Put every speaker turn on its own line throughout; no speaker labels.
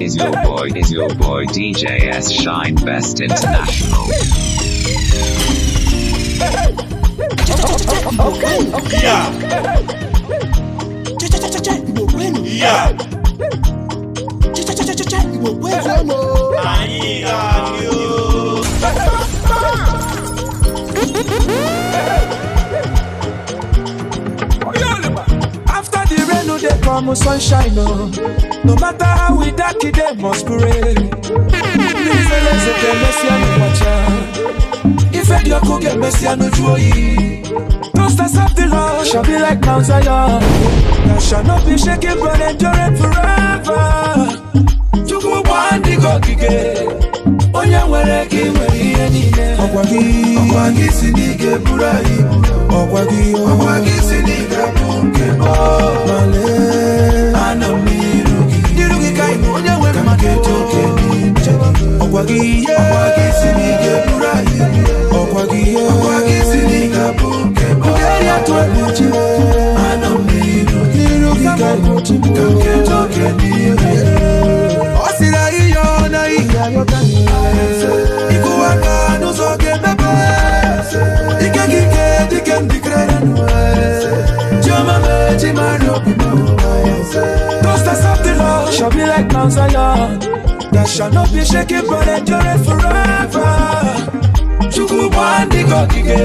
Is your boy DJ S Shine Best International.
Okay, okay.
Yeah.
Che che che che Igbo kwenu.
Yeah.
Che che che che che Igbo kwenu.
Anyị ga-adị o.
After the rain, no dey come sunshine, oh. No matter how we dark it, they must pray. Ife ga-emesịa n'ụbọchị. Ife dị ọkụ ga-emesịa n'uju oyi. Those that serve the Lord shall be like Mount Zion, that shall not be shaken but endure forever. Chukwu gbaa ndị gị ogige, onye nwere gị nwere ihe niile.
Ọkwa gị, ọkwa gị si n'ike buru anyị ibu. Ọkwa gị, ọkwa gị si n'ike bụ nke m. Ma lee, anọ m n'iru gị.
N'iru gị ka ị nọ, onye nwe
Ka m
mmadụ.
keta oke n'ime gị.
Ọkwa gị,
Ọkwa gị si n'ike buru anyị ibu.
Ọkwa gị,
Ọkwa gị si n'ike bụ nke m.
Ndị atụ egwu chi.
Anọ m n'iru gị.
N'iru gị ka ị nọ, chi m.
Ka m keta oke n'ime gị.
Ọ sịrị anyị yọọ na ihe ịkụwa aka n'ụzọ ga-emepe. Ike gị ike dike ndikere. Chioma mee chi mara obi m. Those that serve the Lord shall be like Mount Zion, that shall not be shaken but endure forever. Chukwu gbaa ndị gị ogige,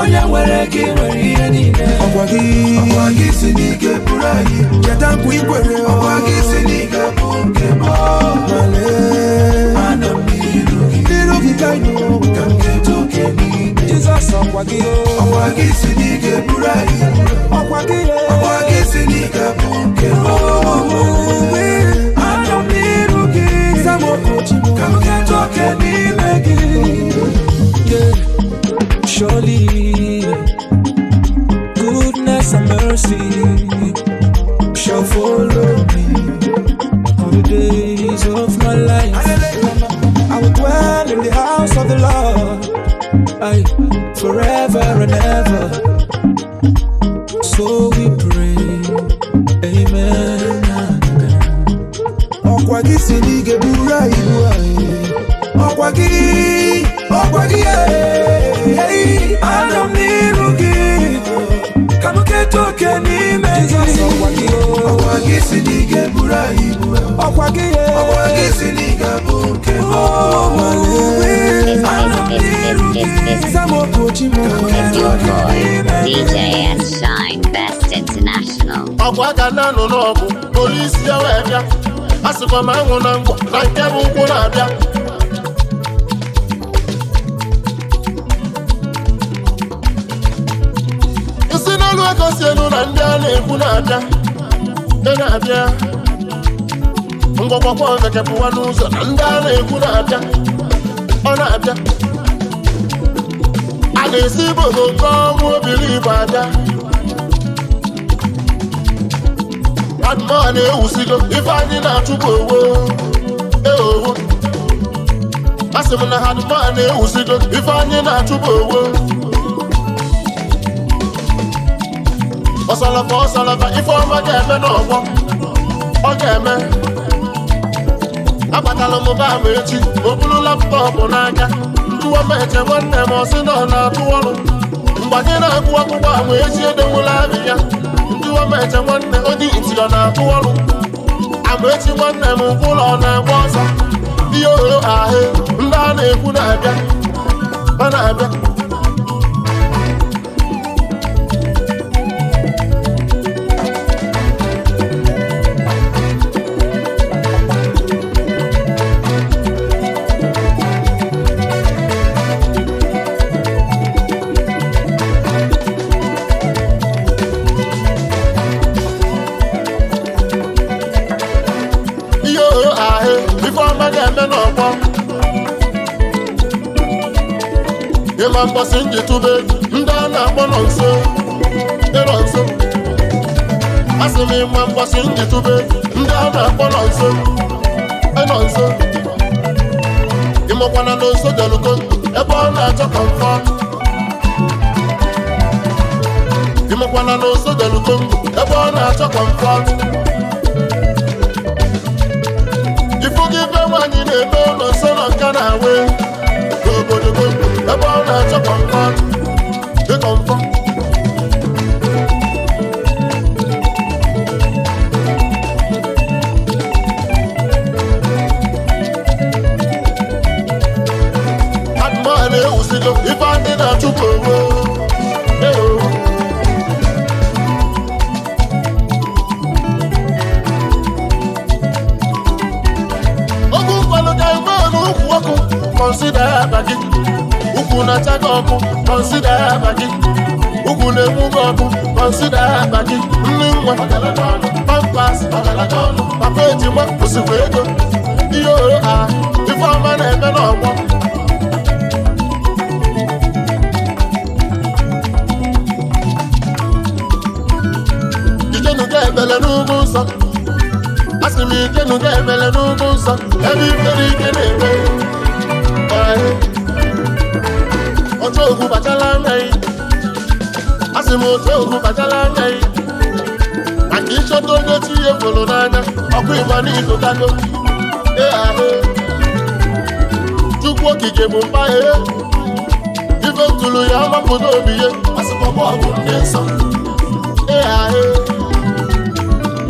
onye nwere gị nwere ihe niile.
Ọkwa gị, ọkwa gị si n'ike buru anyị ibu.
Cheta nkwa i kwere.
Ọkwa gị si n'ike bụ nke m.
Ma lee,
Anọ m n'iru gị.
N'iru gị ka ị nọ.
Ka m keta oke n'ime gị.
Jizọs, ọkwa gị.
Ọkwa gị si n'ike buru anyị ibu.
Ọkwa gị.
Ọkwa gị si n'ike bụ nke m.
Anọ m n'iru gị. Zamokochi m.
Ka m keta oke n'ime gị.
Yeah. Surely goodness and mercy shall follow me all the days of my life. I will dwell in the house of the Lord, aye, forever and ever. So we pray, amen.
Ọkwa gị si n'ike buru anyị ibu anyị.
Ọkwa gị, ọkwa gị, hey, anọ m n'iru gị ka m keta oke n'ime gị. Ọkwa gị,
Ọkwa gị si n'ike buru anyị ibu.
Ọkwa gị,
Ọkwa gị si n'ike bụ nke m.
Anọ m n'iru gị. Zamokochi m.
Is your boy DJ S Shine Best International.
Ọgwụ aka na-anụ n'ọgụ polisi ya wee bịa a sịkwa m anwụ na ngwọ na nke bụ ụkwụ na-abịa. Isi n'elu ego si elu na ndị a na-ekwu na-abịa, ndị na-abịa ngwọgwọgwọ ofekepụwa n'ụzọ na ndị a na-ekwu na-abịa. Ọ na-abịa a na-esi ibodo nke ọnwụ obiri igbo abịa. Adụmọ na-ewusigo ife anyị na-achụpụ owo eowo. Asị m na adụmọ na-ewusigo ife anyị na-achụpụ owo. Ọsalafa ọsalafa ife ọma ga-eme n'ọgbọ ọ ga-eme. Abatala m ba m echi o buru laptop n'aka njụwa m eche nwanne m ọsị na ọ na-atụ ọrụ mgbe anyị na-agụ akwụkwọ ahụ echi edewula abị ya. Njụwa m eche nwanne onye iti ọ na-atụ ọrụ amaechi nwanne m ụlọ ọ na-agba ọsọ ihe ohere ahụ ndị a na-ekwu na-abịa ọ na-abịa. Ihe ohere ahụ ife ọma ga-eme n'ọgbọ ịma mbọsị nji tụbe ndị a na-akpọ nọ nso ịnọ nso. Asị m ịma mbọsị nji tụbe ndị a na-akpọ nọ nso ịnọ nso. Ịmakwana na nso jeluko ebe ọ na-achọ comfort. Ịmakwana na nso jeluko ebe ọ na-achọ comfort. Consider aba gị. Ukwu na-acha gị ọkụ, consider aba gị. Ugwu na-enwu gị ọkụ, consider aba gị. Nne nwa, pampas, papa ejima kwụsịkwa ego. Ihe oro a, ife ọma na-eme n'ọgbọ. Ijenuga ebele n'ugwu nsọ. Asị m ijenuga ebele n'ugwu nsọ. Ebe ifere ike na-eme. Ee. Otu ogwu bachala anya yi. Asị m otu ogwu bachala anya yi. Maka ịchọta onye chi ihe fụrụ n'anya, ọkụ ịgba n'igotago. Ee ahụ. Chukwu okike bụ mba ee. Ife ntụrụ ya mapụta obi ya. Asịkwa ọ bụ ndị nsọ. Ee ahụ.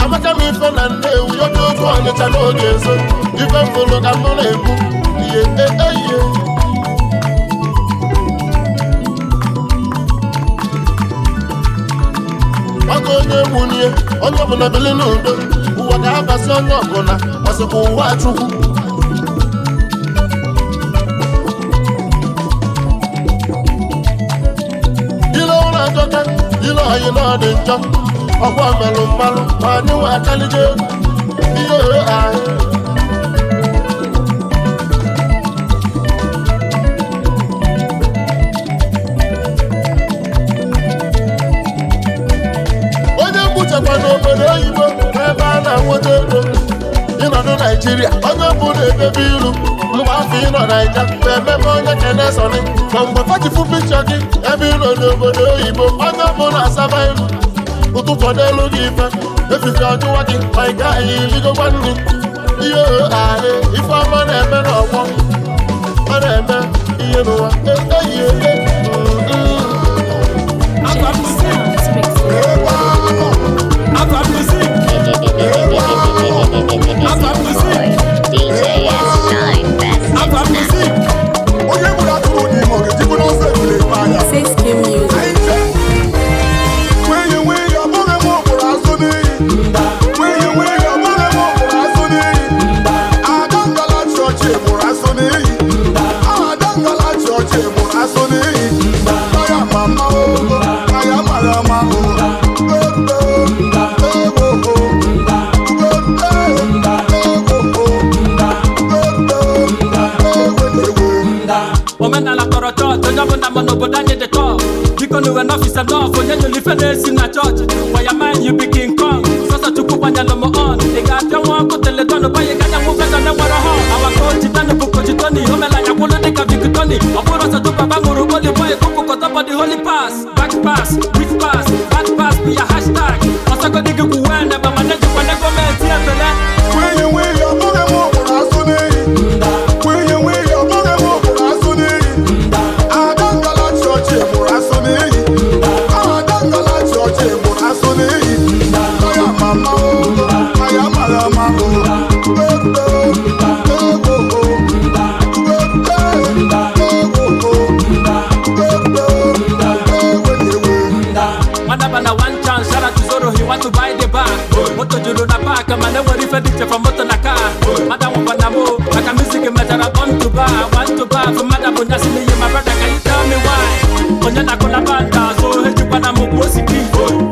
Amaka m ife na Nnewi, onye otu Ọnịcha n'oge nso. Ife mfụlụ ka mụ na-ekwu. Ihe ihe. Maka onye nwunye, onye ọbụla bili n'udo. Ụwa ga-abasị onye ọbụla, ọsịkwa ụwa Chukwu. Ile ụlọ ajọka, ile ọyị na ọ dị njọ. Ọkwa melụ mmalụ, ma anyị nwe akalije egwu. Ihe ahụ. Onye mgbuchakwa n'obodo oyibo n'ebe a na-enweta ego. Ịnọdụ Naijiria, onye bụ na-edebe ilu. Mgbe afọ ịnọ Naija, ma ememe onye kenesoni. Ma mgbe fachifu pikchọ gị ebe ịnọ n'obodo oyibo, onye bụ na-asaba ilu. Ụtụtụ n'elu gị ife, efife ọjụwa gị, ma ị gaghị iligokwa nri. Ihe ahụ, ife ọma na-eme n'ọgbọ. Ọ na-eme ihe n'ụwa. Eyi e.
DJ S Shine Best International.
Onye gburu atụrụ n'ime ọ ga-ejikwa n'ọsọ ebule ebe anya. Nwunye nwunye ọ bụghị m ụkpụrụ azụ n'iyi. Nwunye nwunye ọ bụghị m ụkpụrụ azụ n'iyi. Ada ngala chọọchị gbụrụ azụ n'iyi. Ada ngala chọọchị gbụrụ azụ n'iyi. Aya mama o, aya mara ama o. Ego ego o, ego ego o, ego ego.
Omenala tọrọ chọọchị, onye ọbụla ma n'obodo anyị dị tọọ. Biko nuwe n'ọfịs nọf, onye nyụrụ ife na-esi na chọọchị. Waya man you be King Kong, sọsọ Chukwu gbanyelụ m on. Ị ga-apịa nwa ọkụ teletọn, banye ka anya nwụ fesa na nwere họn. Awa koji tani bụ koji Tony, omelanya kwụlụ dịka Big Tony. Ọ bụrụ ọsọ tupu baba ṅụrụ holy boy, kụpụkọta body holy pass. Back pass, which pass, bad pass bụ ya hashtag. Ọsọgodi gị kwuwe ene, ma na-ejikwa na gọọmenti ebele.
Nwunye nwunye ọ bụghị m ụkpụrụ azụ n'iyi. Nwunye nwunye ọ bụghị m ụkpụrụ azụ n'iyi. Ada ngala chọọchị gbụrụ azụ n'iyi. Ada ngala chọọchị gbụrụ azụ n'iyi. Aya mama o, aya mara ama o. Ego ego o, ego ego o, ego ego ewe.
Manaba na one chance, shout out to Zoro, he want to buy the bar. Moto juru na park, man, enwere ife dị iche from moto na car. Mada nwụkwa na mụ, maka music mechara born to bar. Want to bar, for mada bụ nyasị n'iyi, my brother, can you tell me why? Onye na-akụ na band azụ, ejikwa na m kwuo osiki.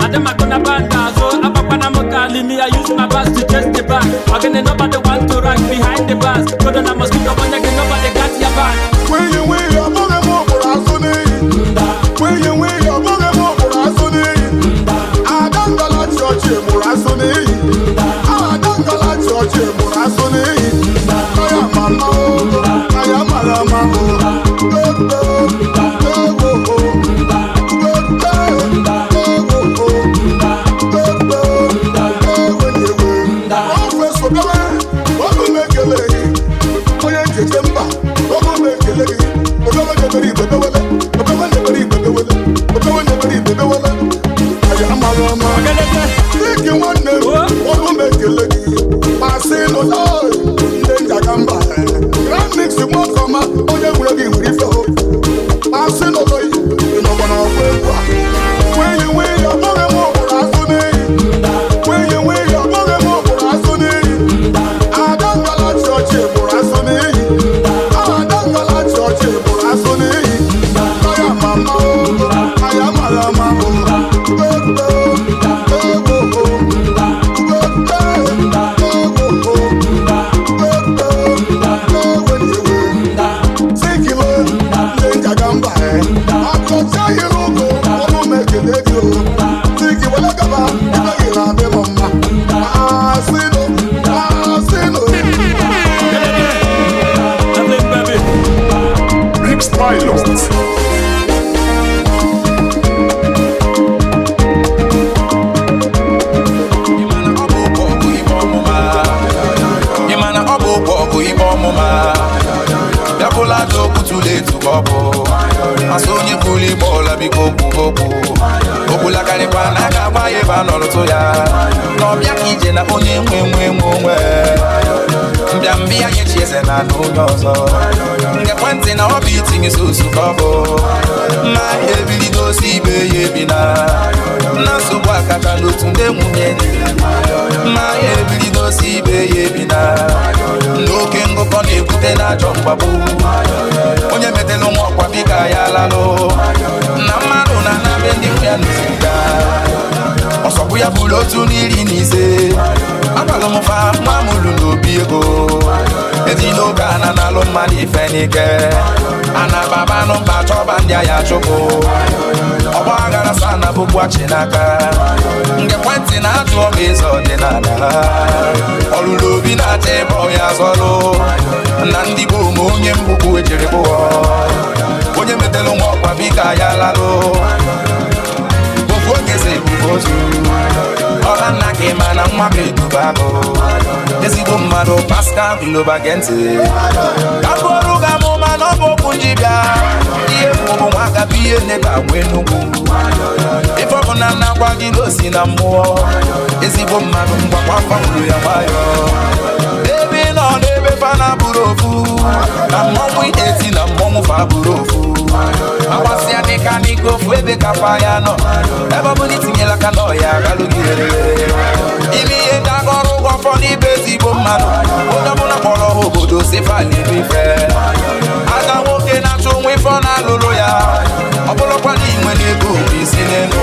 Adị m akụ na band azụ, agbakwa na m ka alimi, I use my bass to chase the bag. Ogene nobody want to rock behind the bars. Kodo na mosquito, onye gị nobody got your back.
Nwunye nwunye ọ bụghị m ụkpụrụ azụ n'iyi. Nwunye nwunye ọ bụghị m ụkpụrụ azụ n'iyi. Ada ngala chọọchị gbụrụ azụ n'iyi. Ada ngala chọọchị gbụrụ azụ n'iyi. Aya mama o, aya mara ama o. Ego ego o, ego ego o, ego ewe ewe. Prọfesọ bịawa, ọgụ m ekele gị. Onye ncheche mba, ọgụ m ekele gị. Obewe nyebere igbe bewele, obewe nyebere igbe bewele, obewe nyebere igbe bewele. Aya amara ama. Dịka nwanne m, ọgụ m ekele gị. Masị nụta ndị njaga mba. Grand Mix nwoke ọma, onye nwere gị nwere ife o. Masị nụta ị nọkwa n'ọgba egwu a. Nwunye nwunye ọ bụghị m ụkpụrụ azụ n'iyi. Nwunye nwunye ọ bụghị m ụkpụrụ azụ n'iyi. Ada ngala chọọchị gbụrụ azụ n'iyi. Ada ngala Pilot.
Ịmana ọ bụ ụkọ ọgụ ibe ọmụma bịabụla aja okwu tụrụ etu ka ọ bụ asụ onye kwuru igbe ọla biko kwuo okwu okwulakarịkwa na aka agba ya ebe a nọrụtụ ya na ọbịa ka ije na onye nwe nwe nwe onwe mbịambịa ya echi eze na anụ onye ọzọ ngekwentị na ọ bụ itinye sosu ka ọ bụ mma ebili n'osi ibe ya ebina na nsogbu akacha n'otu ndị nwunye mma ebili n'osi ibe ya ebina n'oke ngụkọ na-ebute n'ajọ mgbagbu onye metelu nwa ọkwa bika ya lalụ na mmadụ na anabe ndị nwe ya nụziga ọsọkwụ ya bụrụ otu n'iri na ise agbalụ m fa nwa mụrụ n'obi ego eji n'oge ana na-alụ mmadụ ife n'ike ana babanụ mba chọba ndị agha chụpụ ọgba aghara sa na bụkwa chi n'aka ngekwentị na-ajụ ọma eze ọdịnala ha ọlụlụ obi na-achọ ịbọ ya zọlụ na ndị gboo ma onye mgbukwu ejiri bụọ onye metelu nwa ọkwa bika ya lalụ ofu oge si bụbu otu ọla nna gị ma na nwa bụ eduba agụ ezigbo mmadụ Pascal Global gentị ka m bụrụ gị amụma na ọ bụ okwu nji bịa ihe bụ nwaka bụ ihe nne ka nwee nnukwu ife ọbụla na-agwa gị na osi na mmụọ ezigbo mmadụ mgbakwa afọ nwụrụ ya nwayọọ ebe ị nọ n'ebe fa na-abụrụ ofu na mmọnwụ eti na mmọnwụ fa bụrụ ofu agbasịa dịka n'ike ofu ebe ka fa ya nọ ebe ọ bụla itinyela aka n'ọya agalụ gị ime ihe ndị aka ọrụ ụgwọ fọ n'ibe ezigbo mmadụ onye ọbụla kpọrọ ha obodo si fa na-eme ife aka nwoke na-achụ nwa ife ọ na-alụrụ ya ọ bụrụkwa na inwe n'ego bụ isi n'elu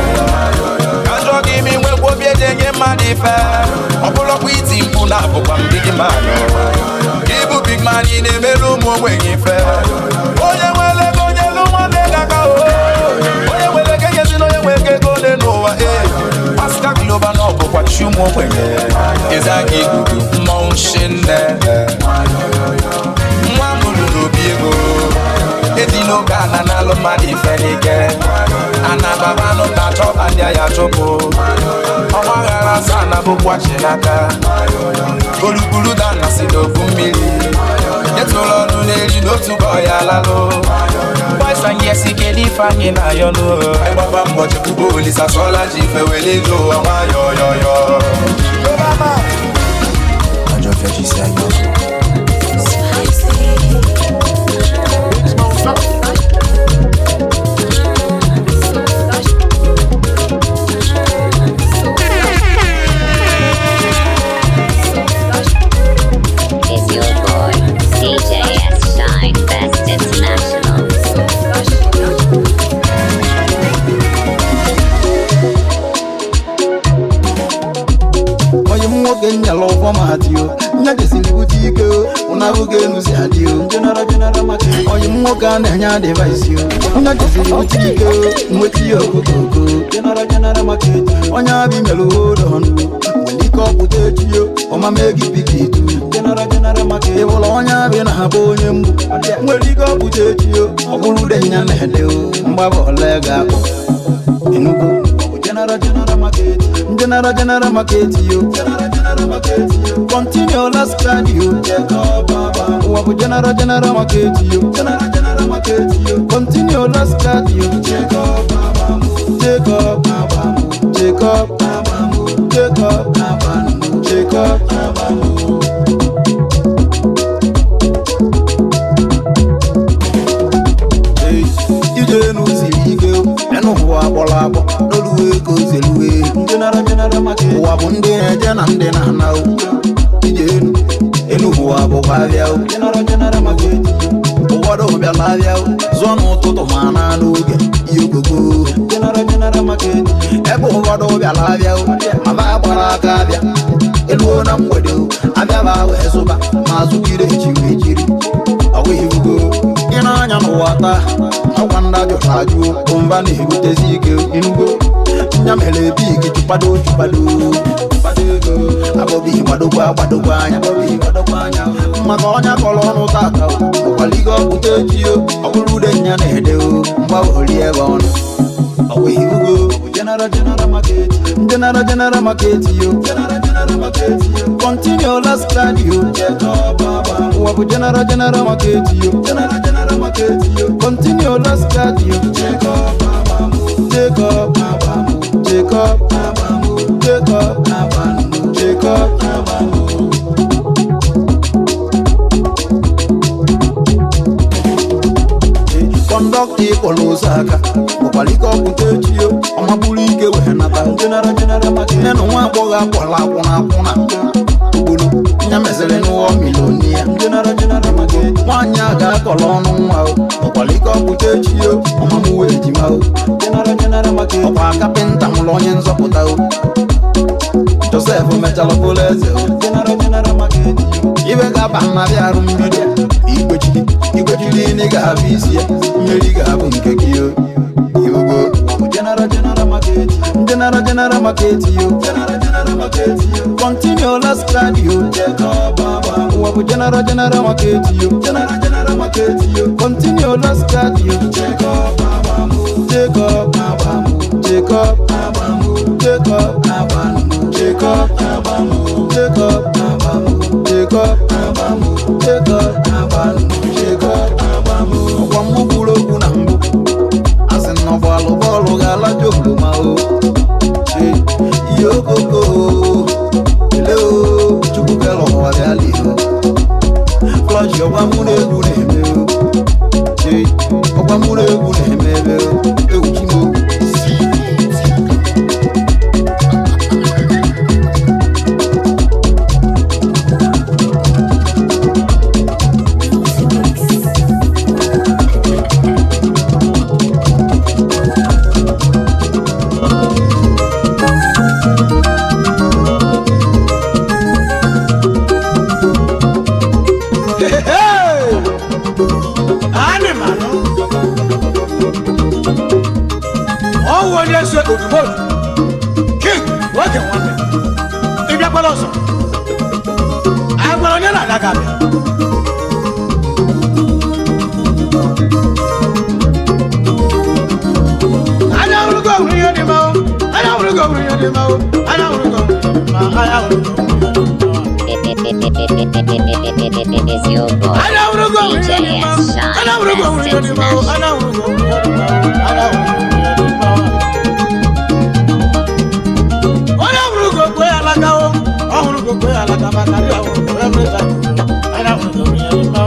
ka njọ gị ime nwekwa obi eji enye mmadụ ife ọ bụrụkwa iti mkpu na abụkwa m big man ịbụ big man ị na-emere ụmụ ogbenye ife onye nwere ego onye lu nwanne ga-aga o onye nwere ego enyezina onye nwere ego ole n'ụwa ee Pascal Global na ọ bụkwa chi ụmụ ogbenye eze aka igugu mmọnwụ shinne nwa mụrụ n'obi ego eji n'oge ana n'alụ mmadụ ife n'ike ana babanụ ka chọba ndị agha chụpụ ọgba aghara asaa na bụkwa chi n'aka olukpuru dana si n'okwu mmiri nyetụrụ ọnụ n'eri n'otu bọ ya lalụ boys and girls kedu ife anyị na-ayọ n'ụlọ ịgbaba mbọ chekwuba olisa sọla ji ife wele ije ụwa nwayọọ yọyọ
Is your boy, DJ S Shine Best International.
Onye m nwoke nyala ụfọ ma dị o nya jesiri bute ike o ụna abụghị enu si adị o onye m nwoke a na-enye adịvaịsị o nya jesiri bute ike o nweta ihe okokoko onye abịa mere hodon nwere ike ọpụta echi o ọma mee gị pikitu ịbụla onye abịa na-abụ onye mgbu nwere ike ọpụta echi o ọ bụrụ ude nya na-ede o mgbaba ole ga-akpọ enugo General, general market yo. Continue last card yo. Wabu general, general market yo. Continue last card yo. Jacob, Jacob, Jacob, Jacob. Ije enu siri ike enu ụwa akpọrọ akpọ n'olu ego zeluwe ụwa bụ ndị na-eje na ndị na-ana o ije enu enu ụwa bụkwa abịa o ụfọdụ bịara abịa o zụọ n'ụtụtụ ma na n'oge ihe ogogo ebe ụfọdụ bịara abịa o ma ba gbara aka abịa eluo na mgbede o abịa ba wee zụba ma zụgide echi wee jiri ọwa ibugo Ị na-anya n'ụwa taa ọkwa ndị ajụrụ ajụ bụ mba na-ebutezi ike inugo nya mere big chụpado chụpado abọbi gbadokwa gbadokwa anya maka ọnya kọrọ ọnụ tata ọkwaligo ọpụta echi ọ bụrụ ude nya na-ede mgbaghori ebe ọnụ ọwa ihugo general general market general general market yo continue last card yo ụwa bụ general general market yo general general market yo continue last card yo Jacob Jacob Jacob Jacob Kọndọktọ ịkpọrọ ụzọ aka ọkwalike ọpụta echi yo ọmabụrụ ike wee nata nne na nwa agbọghọ akpọrọ akwụna akwụna ugboro ya meziri n'ụọ milonia nwaanyị a ga-akọrọ ọnụ nwa ọkwalike ọpụta echi yo ọmamụwa ejima ọkwa kapịnta mụrụ onye nzọpụta o Josef mechara bụrụ eze o ibe ga-aba mmadụ arụ mbido igwechiri igwechiri na ị ga-abụ isi ya mmeri ga-abụ nke gị o ihugo general general market general general market yo continue last card yo ụwa bụ general general market yo general general market yo continue last card yo Jacob Jacob Jacob Jacob Jacob Jacob Jacob Jacob ọkwa mụ kwuru okwu na mbụ asị na ọgbalụ bọọlụ ga-alaja oroma o ihe okoko ele o chukwu kere ụwa bịa lie o flọshi ọgwa mụ na egwu na-eme o ọgwa mụ na egwu na-eme ebe o egwu chimo.
Ọwụ onye nso odumodu king nwoke nwanne ị bịakwala ọzọ anyị gwara onye na-aga ga abịa anya hụrụgo hụrụ ihe dị mma o anya hụrụgo hụrụ ihe dị mma o anya hụrụgo ma anya hụrụgo
Is your boy
anya hụrụgo hụrụ ihe dị mma
DJ S Shine
anya hụrụgo hụrụ
Best
ihe dị mma o
International.
anya hụrụgo hụrụ ihe dị mma o anya hụrụgo hụrụ ihe dị mma onye hụrụ ugo kwe ya alaka o ọ hụrụ ugo kwe ya alaka maka ndị ahụrụ ugo every time anya hụrụ ugo hụrụ ihe dị mma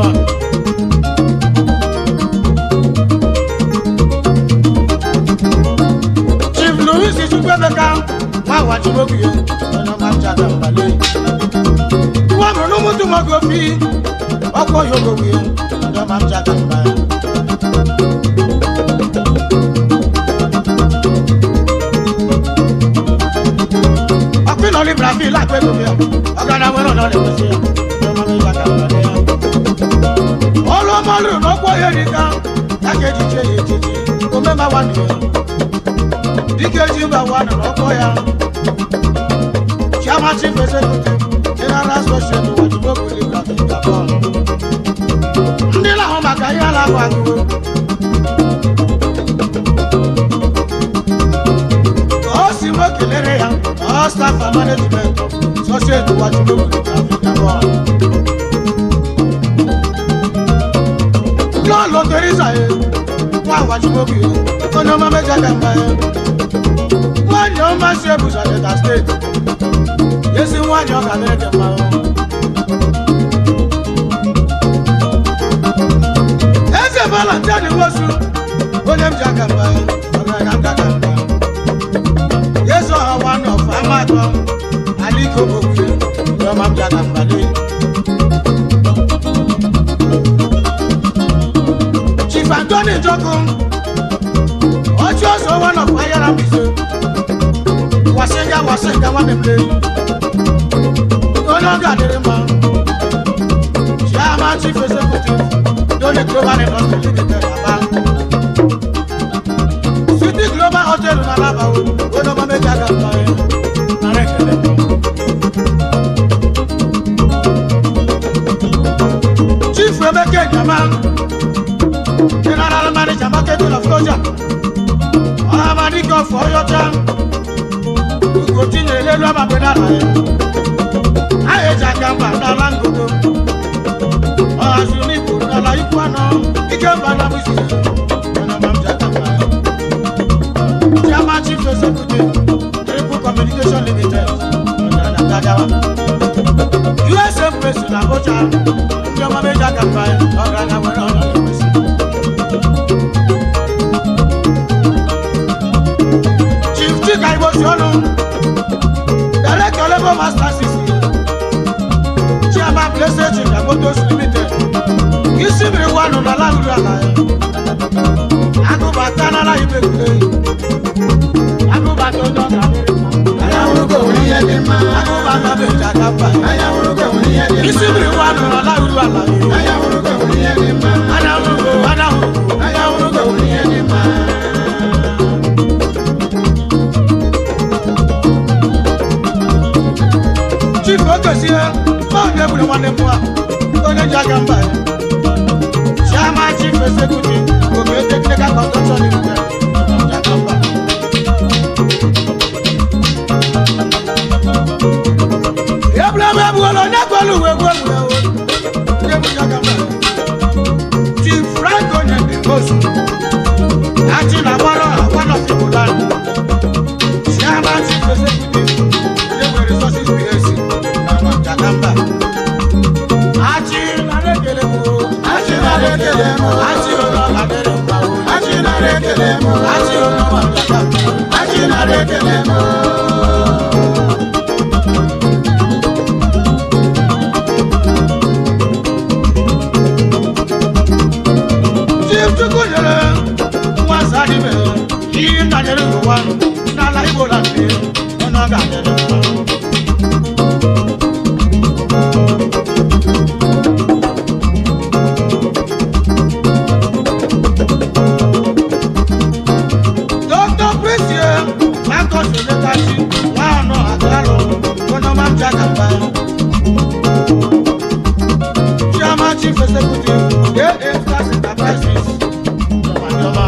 Chief Louis Chukwuemeka nwa Awachimogu ya onye ọma nchaka mbale nwa mụrụ n'ụmụtụ nwoke ofi ọkwọ ya ogowu ya onye ọma nchaka mba ya ọkpị nọ ní Brazil lápẹ́ lómi ọ̀ ọ̀gádà wẹ́rọ̀ náà lè pèsè ọ̀ ọmọ mi yàgà wọlé ọ̀. ọlọ́mọlù n'ọgbọ́ yẹn nìkan lákejì ṣe yé títí omi máa wà nìyẹn díkejì bá wà nínú ọkọ ya. Chairman Chief Executive General Associate Wajimogu Liberty Gabon. Ndị na-ahụ maka ihe ala ahụ agụụ. Ọ sị m kelere ya ọ staff and management Associate Wajimogu Liberty Gabon. Lọ́ọ̀lù Teresa yẹ nwa Wajimogu yẹ onye ọma meja ka mba yẹ. Nwaanyị ọma si Ebusa Delta steeti. Ezi nwaanyị ọ ga-adịrị gị mma. Eze Valentine Nwosu, onye m ji aka mba, ọgaranya m ji aka mba. Eze ọha one of Amatọ, Aliko Okwuye, ndị ọma m ji aka mba lee. Chief Anthony Njoku, ọchị ọzọ one of Ayara Mbaise, Wasinga Wasinga nwanne m lee. Onye ọ ga-adịrị mma. Chairman Chief Executive,
Tony Global Industry Limited Aba. City Global Hotel na Alaba o, onye ọma meji aka mba ya. Nara ekele. Chief Emeka Ejama, General Manager Marketing of Koja, Ọhamadike of Oyocha, Ugochi nyere elu amagbe n'ala ya. Aha eji aka mba n'ala Ngogo, Ọhazụ n'Igbo n'ala ikwu anọ, ike mba na bụ izizi, onye ọma m ji aka mba ya. Chairman Chief Executive, Triple Communication Limited, Ọgaranya Gadawa. USA Press na Abuja, ndị ọma meji aka mba ya, ọgaranya nwere ọnọdụ ekwesị. Chief Chika Igbochi Ọnụ, Director Labour Master CC, Chairman Blessed Chika Motors Limited, isi mmiri wanụ n'ala ruru ala ya. Agụbata n'ala Ibekwule, agụbata onye ọ ga-adịrị mma. Agụbata bụ eji aka mba ya. Isi mmiri wanụ n'ala ruru ala ya. Anahụrụ, anahụrụ, anahụrụ. Chief Okezie, onye gburu nwanne m nwa, onye ji aka mba ya. Chairman Chief Executive, Oke Technical Construction Limited, onye ji aka mba. Ebulebe ebugholo, onye kwelu uwe egwu egwu ya o, onye bụ ji aka mba ya. Chief Frank Onyedimosu, Achị na Agbara, one of Igbo land. Chairman Chief Executive, Onye Resources PLC, Jagamba. Achị nara ekele m o. Achị nara ekele m o. Achị onye ọla dịrị mma o. Achị nara ekele m o. Achị onye ọma Jagamba. Achị nara ekele m o. Chief Chukwu nyere nwa Zadime, ihe nna nyere ụwa n'ala Igbo na ndị onye ọ ga-adịrị mma. Dr. Prisia Marcus Onyekachi, nwaanọ Agalo, onye ọma m ji aka mba. Chairman Chief Executive, AA Stars Enterprises, Ọmọdéọmọ.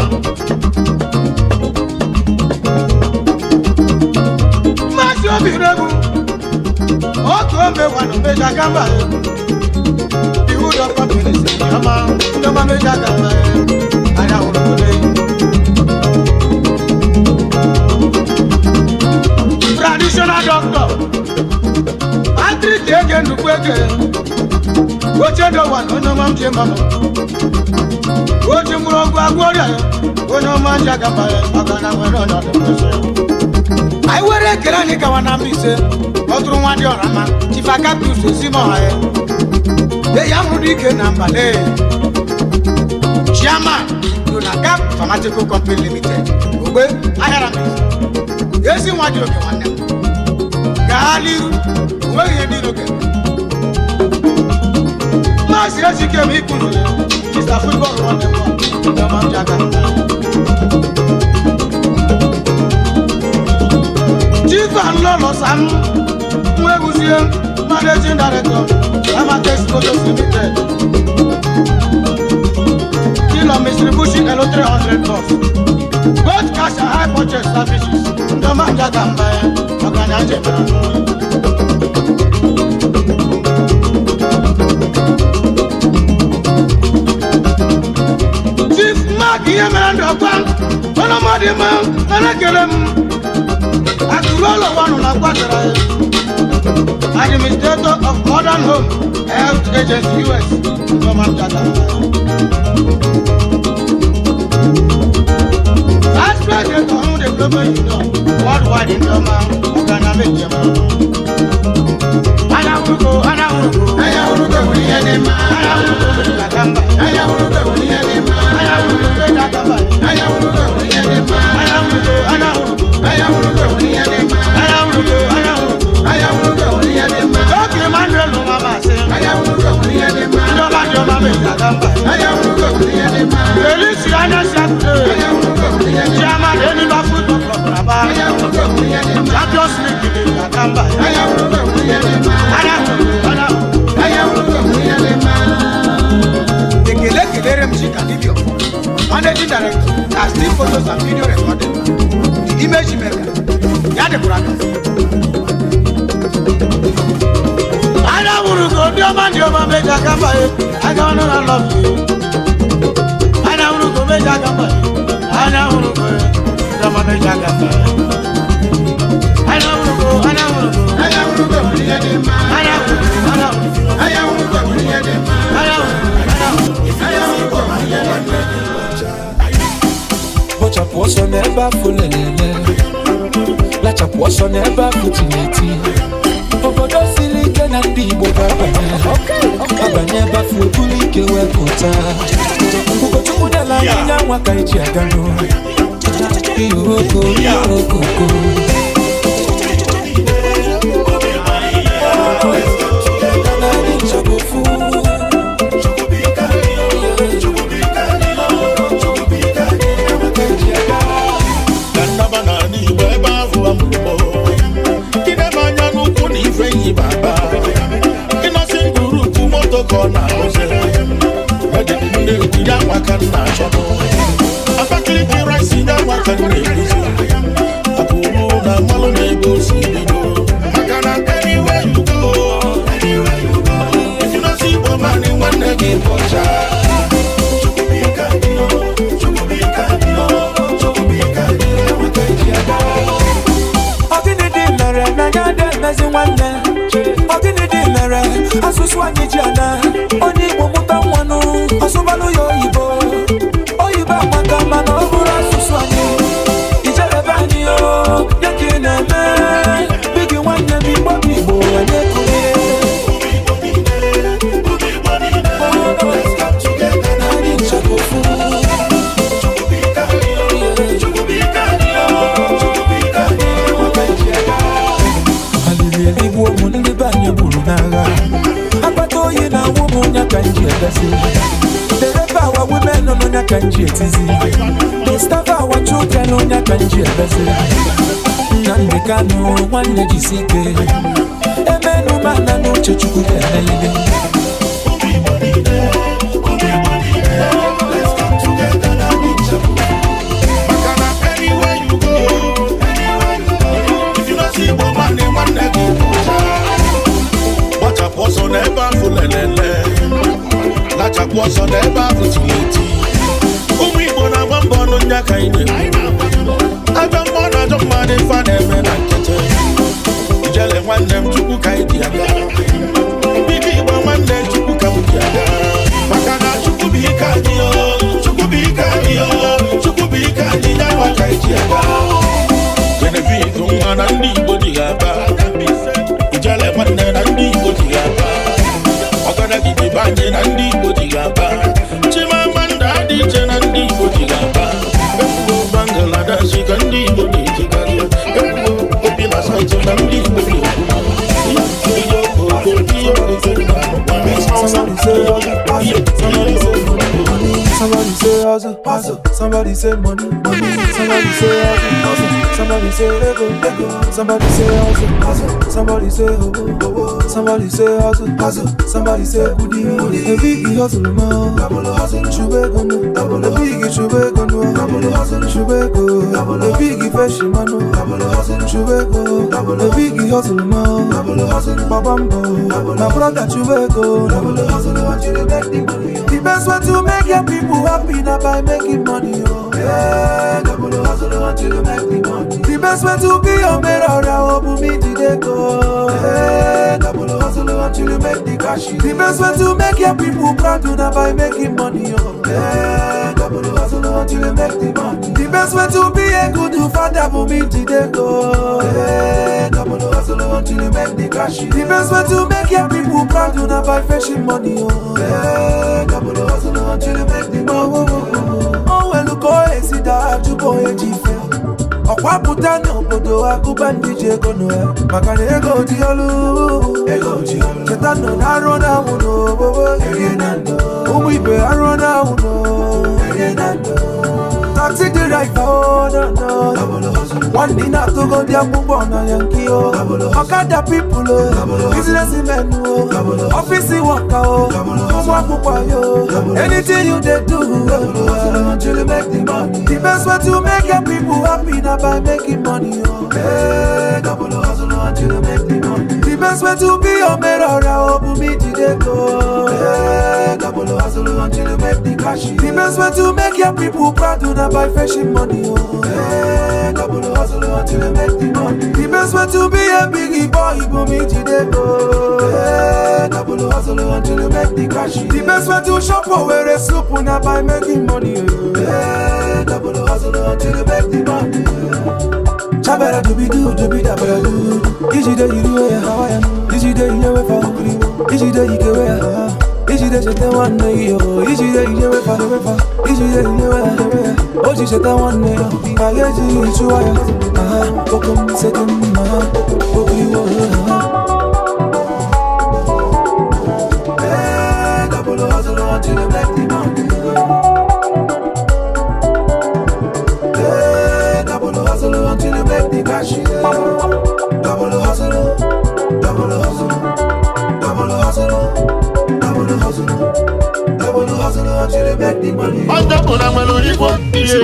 Mmasị obi regwu, otu ome wanụ meji aka mba. Iwu dọkọ polisi, ọma, ndị ọma meji aka mba. Anya hụrụ obodo. Traditional doctor Patrick Ege nnukwu ege oche dọwa na onye ọma m ji mmanụ oji mkpụrụ ọgwụ agwọ ọrịa ya onye ọma ji aka mba ya maka na nwere ọnọdụ kwesịrị. Anyị were ekele anyị gawa na Mbaise ọ tụrụ nwa dị ọra mma Chief Akapius Ezimoha ya e ya mụrụ dike na mbale Chairman Lunacap Pharmaceutical Company Limited ogbe ahịara Mbaise ezi nwa dị oke nwanne m gaa n'iru onweghị ihe dị n'oge. Maazị Ejike m ikwuru Mr. Football nwanne m ndị ọma m ji aka mba. Chief Anlolo Sam Nweguzie Managing Director Amatex Motors Limited Dealer Mitsubishi Elo 300 bus Both cash and high purchase services ndị ọma m ji aka mba ya ọgaranya njem ahụ. Chief Mark ihe mere ndụ ọkwa ọnọmọdụ mma nara ekele m akụrụ ụlọ wanụ na kwatara ya Administrator of Modern Home Health Agency US Ndọma Jata. Vice President of the Global Union Worldwide Ndọma Ọgana Mejem. Anawurugo, anawurugo, anawurugo nwere ihe dị mma. Anawurugo nwere kakamba. Anawurugo nwere ihe dị mma. Anawurugo nwere kakamba. Anawurugo nwere ihe dị mma. Anawurugo, anawurugo, anawurugo nwere ihe dị mma. Anawurugo, anawurugo, anawurugo nwere ihe dị mma. Oge Emmanuel nwa masị. Anawurugo nwere ihe dị mma. Ndị ọma dị ọma mere kakamba. Anawurugo. Photos and video recording, the image maker. Ya dịkwara aka. Anya wuru ka ndị ọma ndị ọma meji aka mba ya, aka ọnụ na lọm ya. Anya wuru ka meji aka mba ya, anya wuru ka ndị ọma meji aka mba ya. Anya wuru ka, anya wuru ka,
Anya wuru ka ihe dị mma.
Anya wuru ka, anya wuru ka,
Anya wuru ka ihe dị mma.
Anya wuru ka, anya wuru ka.
Anya wuru ka ihe dị mma.
Bọchapụ ọsọ n'ebe afọ lelele, lachapụ ọsọ n'ebe afọ tineti. Obodo siri ike na ndị Igbo ga-abanye abanye ebe afọ ebulu ike wepụta. Ugochukwu nyela anyị nya nwa ka eji aga n'ụlọ ihe oko ihe okoko. Na anyị nchọgbu.
Ka nnaba n'ala Igbo ebe ahụ amụrụ m. Idebe anya n'ukwu na ife yi baba. Ịnọsị ngwurukwu moto ka ọ na-arụzi. Ejiri ndị ya nwa ka m na-achọ. Abakaliki rice ya nwa ka m na-eguzi. Akụrụ na mmalụ na-ebe o si bido. Maka na anywhere you go, anywhere you go, if you no see Igbo man, nwanne gị bụ ọcha. Chukwu bụ ike anyị, o. Chukwu bụ ike anyị, o. Chukwu bụ ike anyị, enweta eji aga.
Ọ gịnị dị mere na ya dị emezi nwanne? Ọ gịnị dị mere asụsụ anyị ji ana? Onye Igbo mụta nwanụ, ọsụbalụ ya oyibo. Oyibo amaka mana ọ bụrụ asụsụ anyị. Ijerebe anyị o, ya ka ị na-eme. Bigi nwanne m Igbo bụ Igbo, anyị ekulie. Na anyị nchọrọ ofu. Alili eligbu ụmụ ndị be anyị gburu n'agha. Akpata oyi na awụ m nya ka m ji ebezi. They rape our women nọ nya ka m ji etizi. They starve our children nya ka m ji ebezi. Nnamdi Kanu nwanne jisi ike. Emenu mana n'uche Chukwu ga-emelili.
Maka na anywhere you go, anywhere you go, if you no see Igbo man, nwanne gị bụ ọcha. Gbachapụ ọsọ n'ebe ahụ lelele, lachapụ ọsọ n'ebe ahụ tiri eti. Ụmụ Igbo na-agba mbọ ọnụ nya ka anyị na-ekwu. Ajọ mmụọ na ajọ mmadụ ife a na-eme na nkịtị. Ijele nwanne m Chukwu ka anyị ji aga. Bibi Igbo nwanne Chukwu ka m ji aga. Maka na Chukwu bụ ike anyị o, Chukwu bụ ike anyị o, Chukwu bụ ike anyị ya nwa ka anyị ji aga. Genevieve nwa na ndị Igbo ji ya aba. Ijele nwanne na ndị Igbo ji ya aba. Ọgadagidi be anyị na ndị Igbo ji ya aba. Chimamanda Adichie na ndị Igbo ji ya aba. Ekwugo Bangladesh ka ndị Igbo na-ejikarị. Ekwugo Obi na Saịtị na ndị Igbo na-ekwu. Ihe okoko, ihe okoko
Somebody say hustle, somebody say money, somebody say hustle, hustle, somebody say money, money, somebody say hustle, hustle, somebody say ego, ego, somebody say hustle, hustle, somebody say oh, oh, somebody say hustle, hustle, somebody say goody, goody. A big hustle, mo, chube go no, a big chube go no, chube go, a big fresh man, chube go, a big hustle, mo, babambo, my brother chube go. The best way to make your people happy now by making money, oh. Yeah, double hustle until you make the money. The best way to be a mirror, oh, me today go. Yeah, double hustle until you make the cash. The best way to make your people proud now by making money, oh. Yeah, double hustle until you make the money. The best way to be a good father, for me today go. Yeah, double hustle until you make the cash. The best way to make your people proud now by fetching money, oh. Yeah, double hustle until you make the money. Oh, oh, oh, oh, well, look, oh, see that you boy, ọkwapụta n'obodo akụba ndị ji ego nụ ya maka na ego dị olu cheta nọ na arụ na anwụ n'obobo ụmụ ibe arụ na anwụ n'o taxi driver oh no no nwanne ị na-atụgo dị akwụkwọ na yankee o ọkada people o businessmen o office worker o ụmụ akwụkwọ yo. Anything you dey do, double hustle until you make the money. The best way to make your people happy na by making money, oh. Hey, double hustle until you make the money. The best way to be your mirror, oh, be jideko. Hey, double hustle until you make the cash. The best way to make your people proud na by fetching money, oh. Hey, double hustle until you make the money. The best way to be a biggie boy, be jideko. Hey, double hustle until you make the cash. The best way to shop for where a soup na by making money, oh. Hey, double hustle until you make the money. Chabara do be do do be da ba do. Iji de iru ya hawa. Iji de iyewe fa. Iji de ikewe ya. Iji de chete nwanne yo. Iji de iyewe fa fa. Iji de iyewe ya. Oji chete nwanne yo. Ageji ichuwa ya. Aha, okum sekum ma. Okriwo. Eh, double hustle until you make the money. Eh, double hustle until you make the cash. Double hustle, double hustle, double hustle, double hustle, double hustle until you make the money.
Onye ọbụla nwere igwe ihe,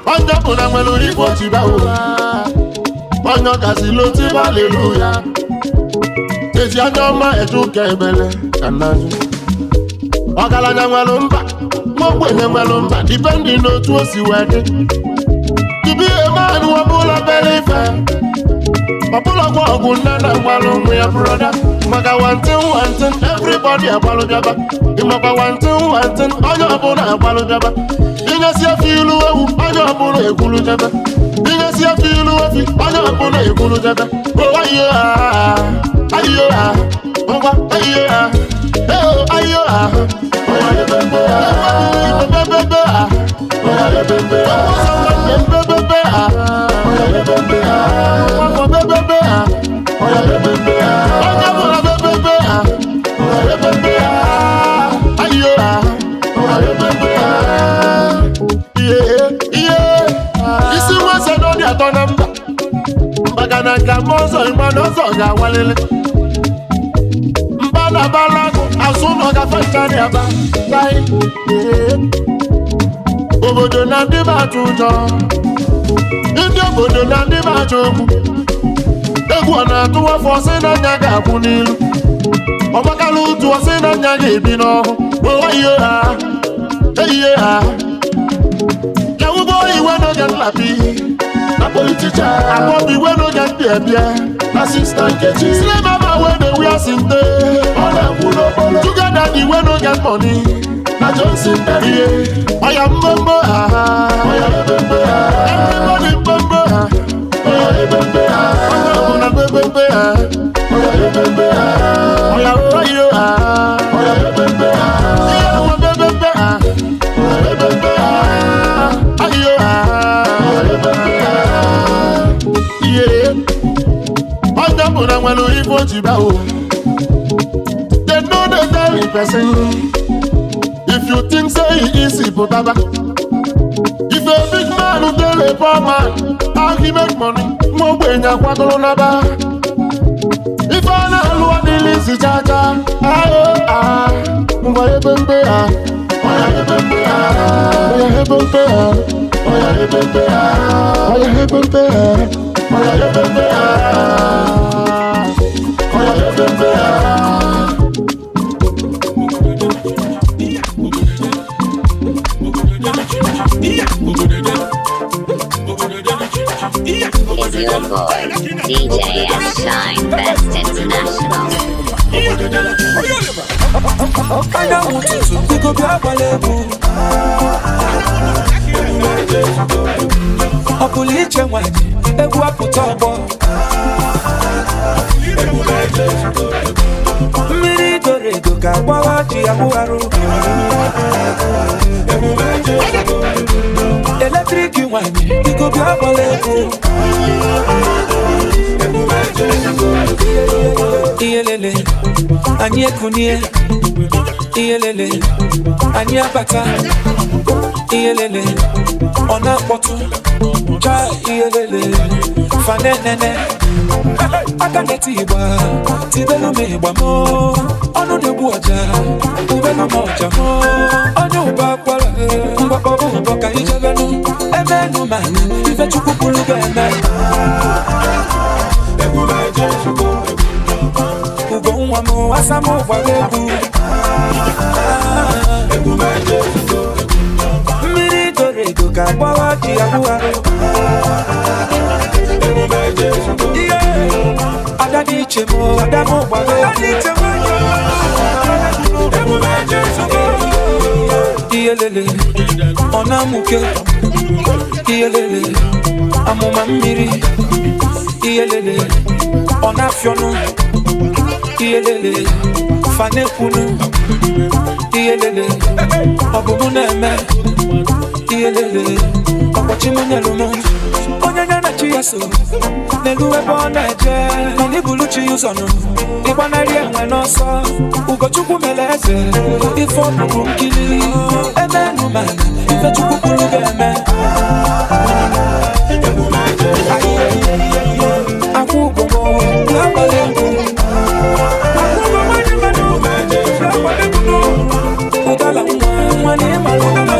onye ọbụla nwere igwe ojiba ụwa, onye ọgazi n'otu haleluya. Eji anya ọma eje ụka ebele ka nna azụ. Ọgaranya nwere mba, nwa ogbenye nwere mba, dipendi n'otu o si wee dị. To be a man ọbụla bere ife, ọbụla gwa ọgwụ nne na ngwalụ nwa ya broda. Maka wantin wantin, everybody agbalụ bịaba. Ịmakwa wantin wantin, onye ọbụla agbalụ bịaba. Inyesi efi ilu ewu, onye ọbụla ekwulu jebe. Inyesi efi ilu efi, onye ọbụla ekwulu jebe. Oh, ayo ah, ayo ah, ngwa ayo ah, eh ayo ah. Bebe bebe ah, bebe ah, bebe ah, bebe ah, bebe ah, bebe ah, bebe ah, bebe ah, ayo ah, bebe ah, yeah yeah. Isi wese no di atọ na mba, mba na ka mo so igba no so ga walele. Mba na balago asu no ga fa ni aba. Bye. Obodo na ndị m atụ ụjọ, ndị obodo na ndị m achọ okwu. Egwu ọ na-atụ afọ sị na anya ga-akwụ n'ilu, ọgbakala ụtụ ọsị na anya ga-ebi n'ọhụ. Oyiyo ha, eyiye ha, yawubo iwe n'oge nlapi na politicha, akpọbụ iwe n'oge ndị ebie na sista Nkechi. Slave mama wey dey wear sinte, ọ na-akwụ n'okporo. Together the wey no get money na Johnson Dariye. Oya mbombo ha, oya mbombo ha, everybody mbombo ha, oya mbombo ha, onye ọbụla mbombo ha, oya mbombo ha, oya oyo ha, oya mbombo ha, ihe nwa mbombo ha, oya mbombo ha, ayo ha, oya mbombo ha, iye. Onye ọbụla nwere ife o ji bịa o. They no dey tell the person. If you think say e easy, but baba. If a big man who tell a poor man how he make money, mo gbenya kwagolo naba. If I na lu adili si cha cha, ayo ah, ngwa ebembe ah, oya ebembe ah, oya ebembe ah, oya ebembe ah, oya ebembe ah, oya ebembe ah, oya ebembe ah.
Is your boy, DJ S Shine Best International.
Anyanwụ ụtụtụ biko bịa gbala egwu. Ọ pụrụ iche nwanyị egwu apụta ọgbọ. Mmiri doro edo ka agbawa ji agbụgharụ. Eletrik nwanyị biko bịa gbala egwu. Iyelele, anyị ekunie. Iyelele, anyị abata. Iyelele, ọ na-akpọtụ. Cha iyelele, fanenene. Aka na-eti ịgba, tibelu m ịgba mụ. Ọnụ na-ekwu Ogbu ọja, ube na ọja mụ. Onye ụba akwara, mgbakọrọ ụbọ ka ijebenụ. Emenu mana, ife Chukwu kwuru ga-eme. Ugo nwa m, asa m gbara egwu. Mmiri doro edo ka gbawa ji ahụ arụ. Ada dị iche m, ada m gbara egwu. Iyelele, ọ na-amụke. Iyelele, amụma mmiri. Iyelele, ọ na-afịọnụ. Iyelele, fanekwunu. Iyelele, ọ bụ mụ na-eme. Iyelele, ọkpọchi m nyelu m. Onye nye na chi ya so n'elu ebe ọ na-eje. Mana ibulu chi ya ụzọ nụ, ịgbanarị enwe n'ọsọ. Ugochukwu mere eze, ife ọbụbụ nkili. Emenu mana, ife Chukwu kwuru ga-eme. Akwụ ụgwọ m, n'abalị egwu. Ụdala nwa, nwa na ịmalụ mma.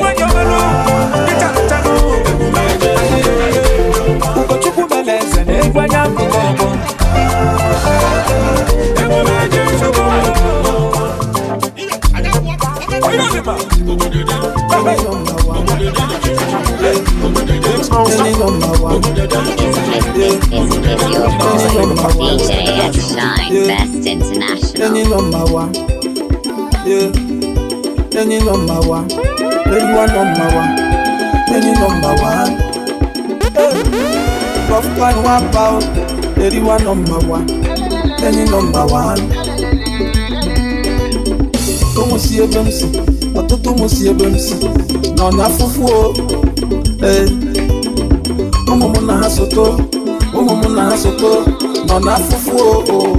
Ugochukwu mere eze na-egwu anya akụkọ ọgbọ.
Is your boy DJ S Shine Best International.
Any number one, yeah. Any number one, everyone number one. Any number one, hey. Rough kind 1 pound, everyone number one. Any number one. Ụmụ si ebe m si, ọtụtụ ụmụ si ebe m si, nọ n'afụfụ o. Ee. Ụmụ m na ha soto, ụmụ m na ha soto, nọ n'afụfụ o.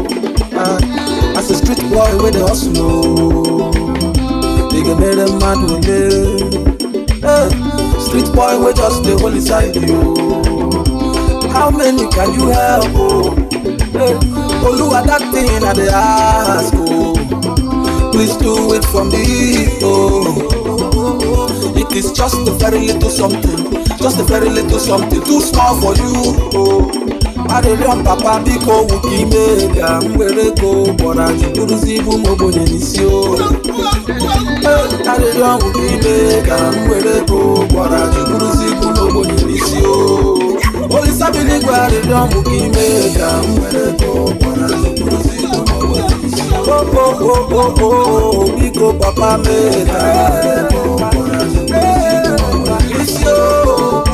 As a street boy wey dey hustle o, ị ga-emere mmadụ ole? Hey, street boy wey just dey hold inside you. How many can you help o? Hey, Oluwa, that thing I dey ask o. Please do it for me, oh. It is just a very little something, just a very little something, too small for you, oh. Arịrịọ m papa biko wụ ka ime ka m were ego gbọrọ ajụ bụrụzi ibu m ogbenye n'isi o. Hey, arịrịọ m wụ ka ime ka m were ego gbọrọ ajụ bụrụzi ibu m ogbenye n'isi o. Olisa bi n'igwe arịrịọ m wụ ka ime ka m were ego gbọrọ ajụ bụrụzi ibu m ogbenye n'isi o. Oh, oh, oh, oh, oh, biko papa mee ka m were ego gbọrọ ajụ bụrụzi ibu m ogbenye n'isi o.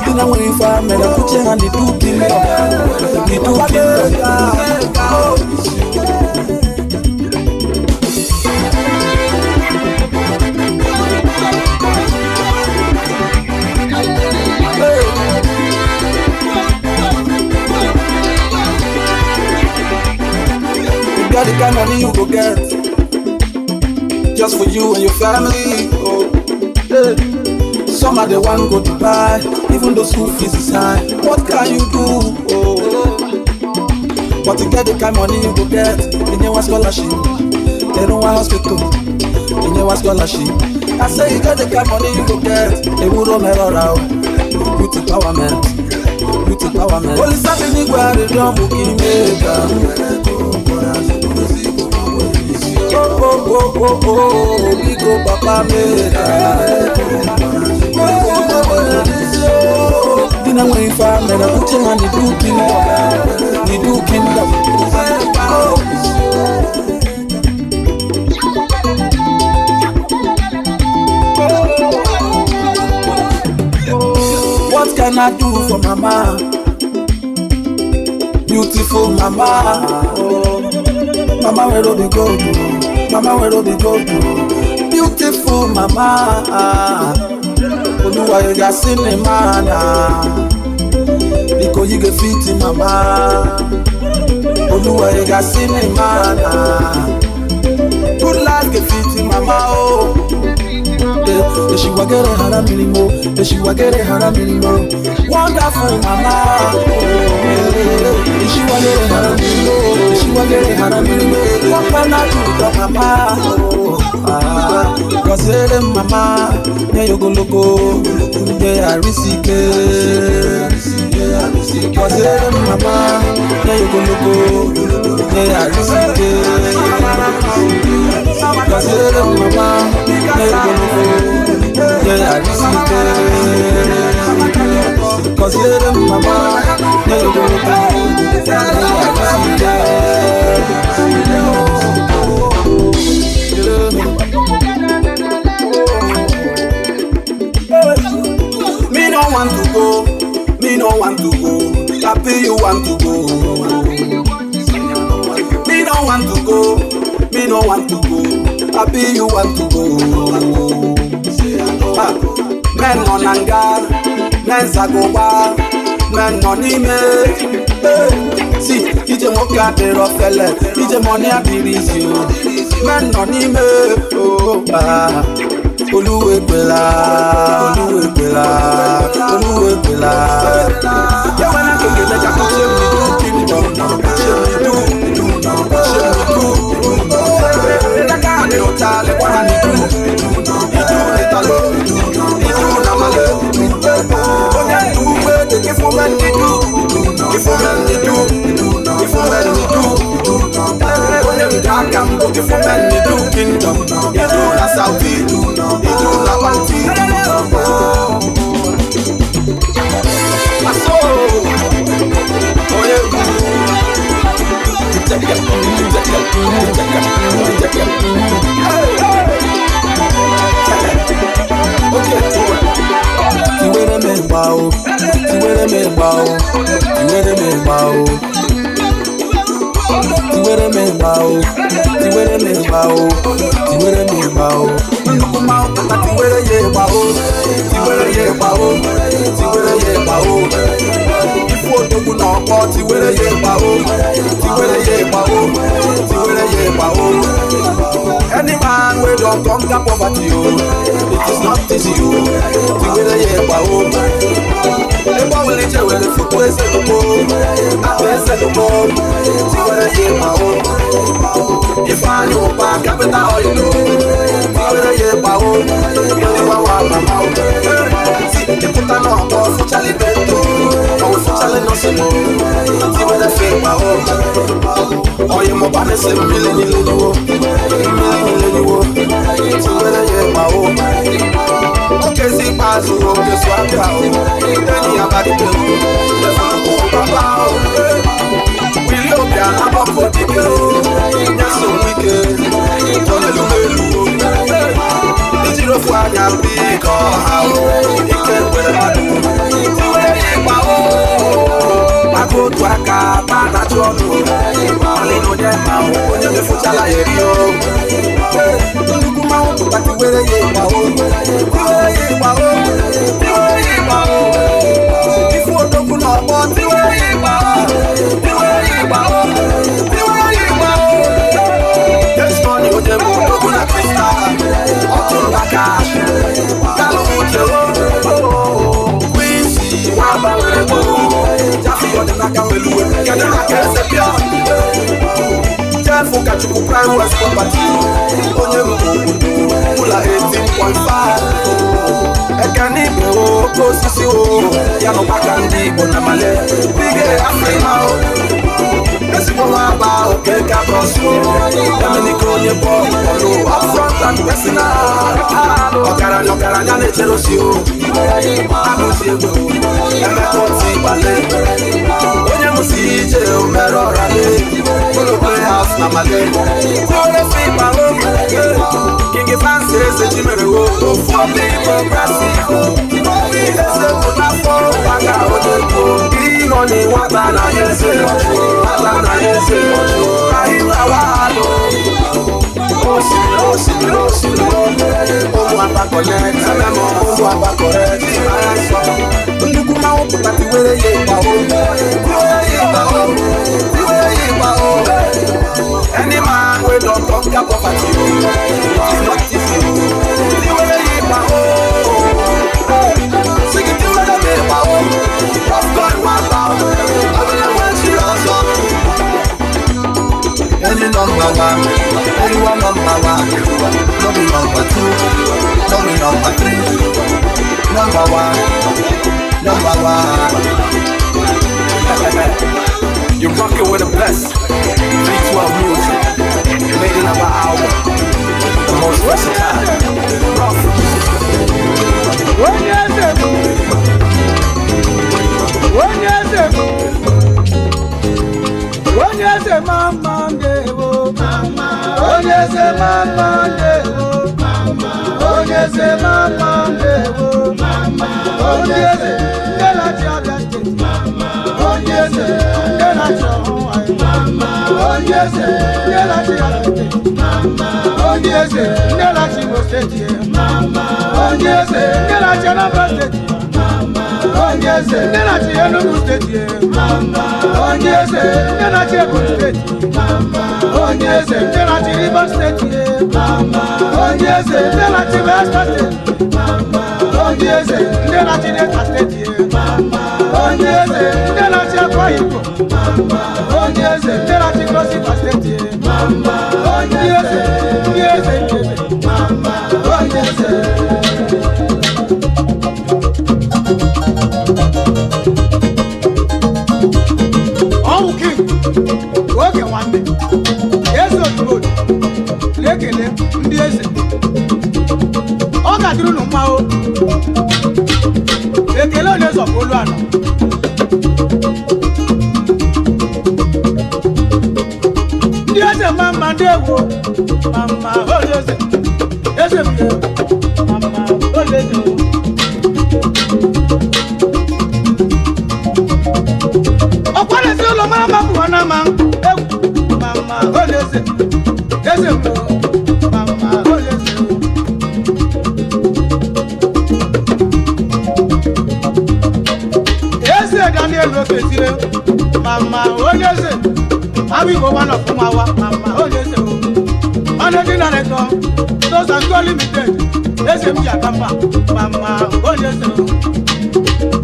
Ndị na-enweghị ife a mere kwuche ha n'idu kingdom, n'idu kingdom. You got the kind money you go get, just for you and your family. Oh, yeah. Some are the one go Dubai, even though school fees is high. What can you do? Oh, but to get the kind money you go get, they need one scholarship, they don't want hospital, they need one scholarship. I say you get the kind money you go get, they will roam around. Youth empowerment, youth empowerment. Only something you got to do, oh, oh, oh, oh, oh, biko papa mega. Ndị na-enweghị ife a mere uche ha n'idu kingdom, n'idu kingdom. What can I do for mama? Beautiful mama, oh. Mama where be go to, mama where be go to. Beautiful mama, Oluwa you got cinema na. Biko you get fit mama. Oluwa you got cinema na. Good life get fit mama oh. Yeah, she was
Eshiwagere haramilimo, eshiwagere haramilimo. Wonderful mama. Eshiwagere haramilimo, eshiwagere haramilimo. Wapana tuta mama. Gozere mama, nye yogoloko, nye arisike. Gozere mama, nye yogoloko, nye arisike. Gozere mama, nye yogoloko, nye arisike. Gozere mama, nye yogoloko, nye arisike. Me no want to go, me no want to go. Happy you want to go. Me no want to go, me no want to go. Happy you want to go. Men on anga, men zagoba, men on ime. See, ije nwoke adịrọ fele, ije money adịrị izi o. Men nọ n'ime, oh ah. Oluwekwela, Oluwekwela, Oluwekwela. Yewena keke meja kuche mi du kingdom, kuche mi du, kuche mi du. Ndaka ni ota le kwa ni du, idu italo, idu namale. Onye ndu we keke fume ni du, ifume ni du, ifume ni du. Onye ndaka mbo kifume ni du kingdom, idu na Saudi, idu na Panti. Aso, onye Tiwere me gbao, tiwere me gbao, tiwere me gbao. Tiwere me gbao, tiwere me gbao, tiwere me gbao. Nnukwu mmanwụ pụta tiwere ya gbao, tiwere ya gbao, tiwere ya gbao. Ifu odogwu na ọkpọ tiwere ya gbao, tiwere ya gbao, tiwere ya gbao. Any man wey don conquer poverty o, it is not easy o, tiwere ya gbao. Ebe ọbụla ije were fukwu eze n'ugbo, aba eze n'ugbo, tiwere ya gbao. Ifeanyi Ụba capital oil o, tiwere ya gbao, ịgbawa mama o. Si ịpụta n'ọkpọ fụchali bento, ọwụ fụchali nọsịn o, tiwere fe gbao. Oyi mụba na-ese mmiri niile niwo, mmiri niile niwo, tiwere ya gbao. Okezi ikpeazụ okezu abịa o, enyi ya gbalite o, efu papa o. Wili Obia agbapụ dike o, nyeso wike, tolelu elu o. Ijiri ofu anya biko ọha o, ike kwere mmadụ, tiwere ya ịgba o. Maka otu aka ma na-achụ ọnụ, alị na onye ma o, onye mefuchala ya eri o. Nnukwu mmanwụ pụta tiwere ya ịgba o, tiwere ya ịgba o, tiwere ya ịgba o. Ifu odogwu n'ọgbọ tiwere ya ịgba o, tiwere ya ịgba o, tiwere ya ịgba o. This money onye bụ odogwu na kristal, ọtụmba kash, kalụ uche o. Quincy nwa gbanwere gboo, Jafi ọdịnaka weluwe, kedu maka eze pịa? Jeff Ụkachukwu Prime West Property, onye mbụ obodo, ụlọ 18.5. Ekene ibe o, oke osisi o, ya nọkwa ka ndị Igbo na Male, bige Afrịma o. Ezigbo nwa aba oke ka bọsụ, Emenike onye bọọlụ bọọlụ, upfront and personal. Ọgaranya ọgaranya na-echere osi o, abụzi egbe o, Emeka oti gbale. Onye mụsi ije o mere ọrale, ụlọ playhouse na Male. Tiwere fi ịgba o, King Fancy eze Chimere o, ofu obi Igbo grasị o. Eze bụ n'afọ maka onye kwuo, ịnọ n'ịnwata na ya eze, nwata na ya eze, Rahim Lawal o. Osimiri, osimiri, osimiri, ụmụ agbakọle, ememe ụmụ agbakọle, nnukwu mmanwụ pụta tiwere ya ịgba o, tiwere ya ịgba o, tiwere ya ịgba o. Any man wey don conquer poverty o, it is not easy o, tiwere ya ịgba o.
one. Olúwa number one. No be number two. No be number three. Number one. Number one.
You're rocking with the best. 312 Music. Made in our hour. The most versatile. Rock.
Onye eze m. Onye eze m. Onye eze mama ndewo. Onye eze mama ndewo. Onye eze mama ndewo. Onye eze ndị na-achị Abia Steeti. Onye eze ndị na-achị ọhụụ anyị. Onye eze ndị na-achị Abia Steeti. Onye eze ndị na-achị Imo Steeti. Onye eze ndị na-achị Anambra Steeti. Onye eze ndị na-achị Enugu Steeti. Onye eze ndị na-achị Ebonyi Steeti. Onye eze ndị na-achị Rivers Steeti. Onye eze ndị na-achị Bayelsa Steeti. Onye eze ndị na-achị Delta Steeti. Onye eze ndị na-achị Akwa Ibom. Onye eze ndị na-achị Cross River Steeti. Onye eze ndị eze ndị eze. Onye eze. Ọwụ king oge nwanne eze ozugbo na-ekele ndị eze ọ ga-adịrị unu mma o ekele onye zọpụ olu ala ndị eze mma mma ndị egwu mama onye eze eze m ye mama onye eze o. Ọkwara ezi ụlọ mara mma bụ na ma egwu mama onye eze eze m o mama onye eze o. Eze Daniel Okezie mama onye eze Abigbo one of Nwawa mama onye eze o. Managing Director Those and Go Limited eze m ji aka mba mama onye eze o.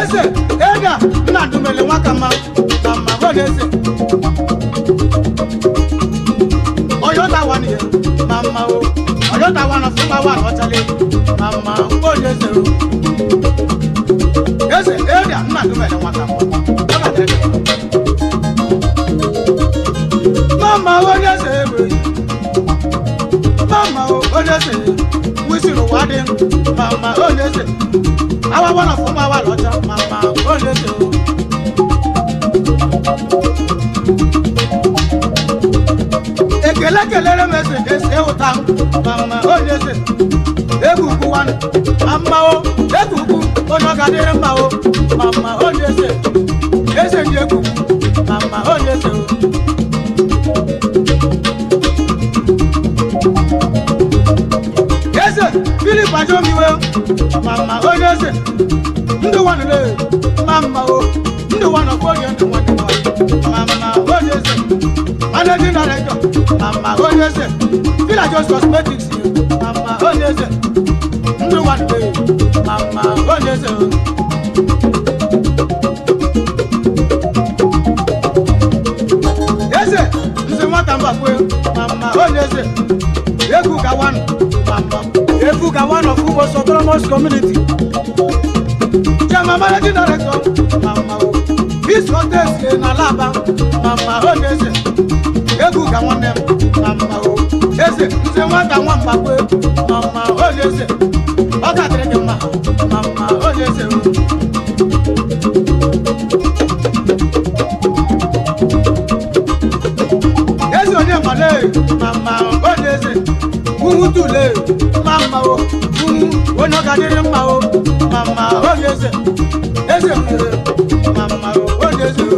Eze Ega Nnadumele Nwakama mama onye eze Ọyọta wa nìyẹn mama o Ọyọta wa nà fún wa lọ́tẹ́lẹ̀ mama onye eze o. Eze Ega Nnadumele Nwakama ọ ga-adị mama onye eze egbe mama onye eze wisiru ụwa dị mama onye eze awa wọn fún wa lọ́jà mama onye eze o. Ekele kelere m eze eze ụta mama onye eze egwu ugwu nwanne mama o egwu ugwu onye ọ ga-adịrị mma o mama onye eze eze ndị egwu mama onye eze o. Eze Philip Ajomiwe mama onye eze ndụ nwanne mama o ndụ nwanne ọkwa onye ndụ nwanne mama onye eze managing director mama onye eze Village Cosmetics mama onye eze ndụ nwanne mama onye eze o. Eze nze nwata mbakwe mama onye eze egwu gawanụ mama egwu gawanụ of Ugbo Autonomous Community Chairman Managing Director mama o Peace Hotels na Alaba mama onye eze egwu ga nwanne m mama o eze nze nwata nwa mbakwe mama onye eze ọ ga-adịrị gị mma mama onye eze o. Eze onye male mama onye eze uhu tule mama o uhu onye ọ ga-adịrị mma o mama onye eze eze nwere mama o onye eze o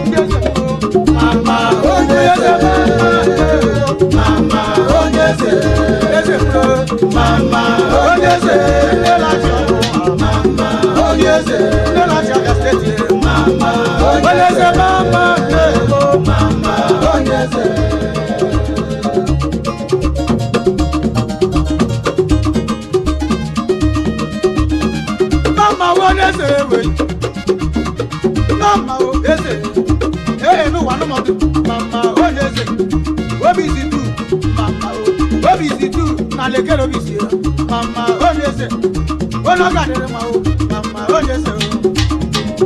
ndị eze o mama onye eze mama onye eze eze nwere mama onye eze ndị na-achị ọrụ mama onye eze ndị na-achị Abia Steeti mama onye eze mama mama onye eze. Mama onye eze ewe mama eze Alekere obi si mama onye eze onye ọ ga-adịrị mma o mama onye eze o.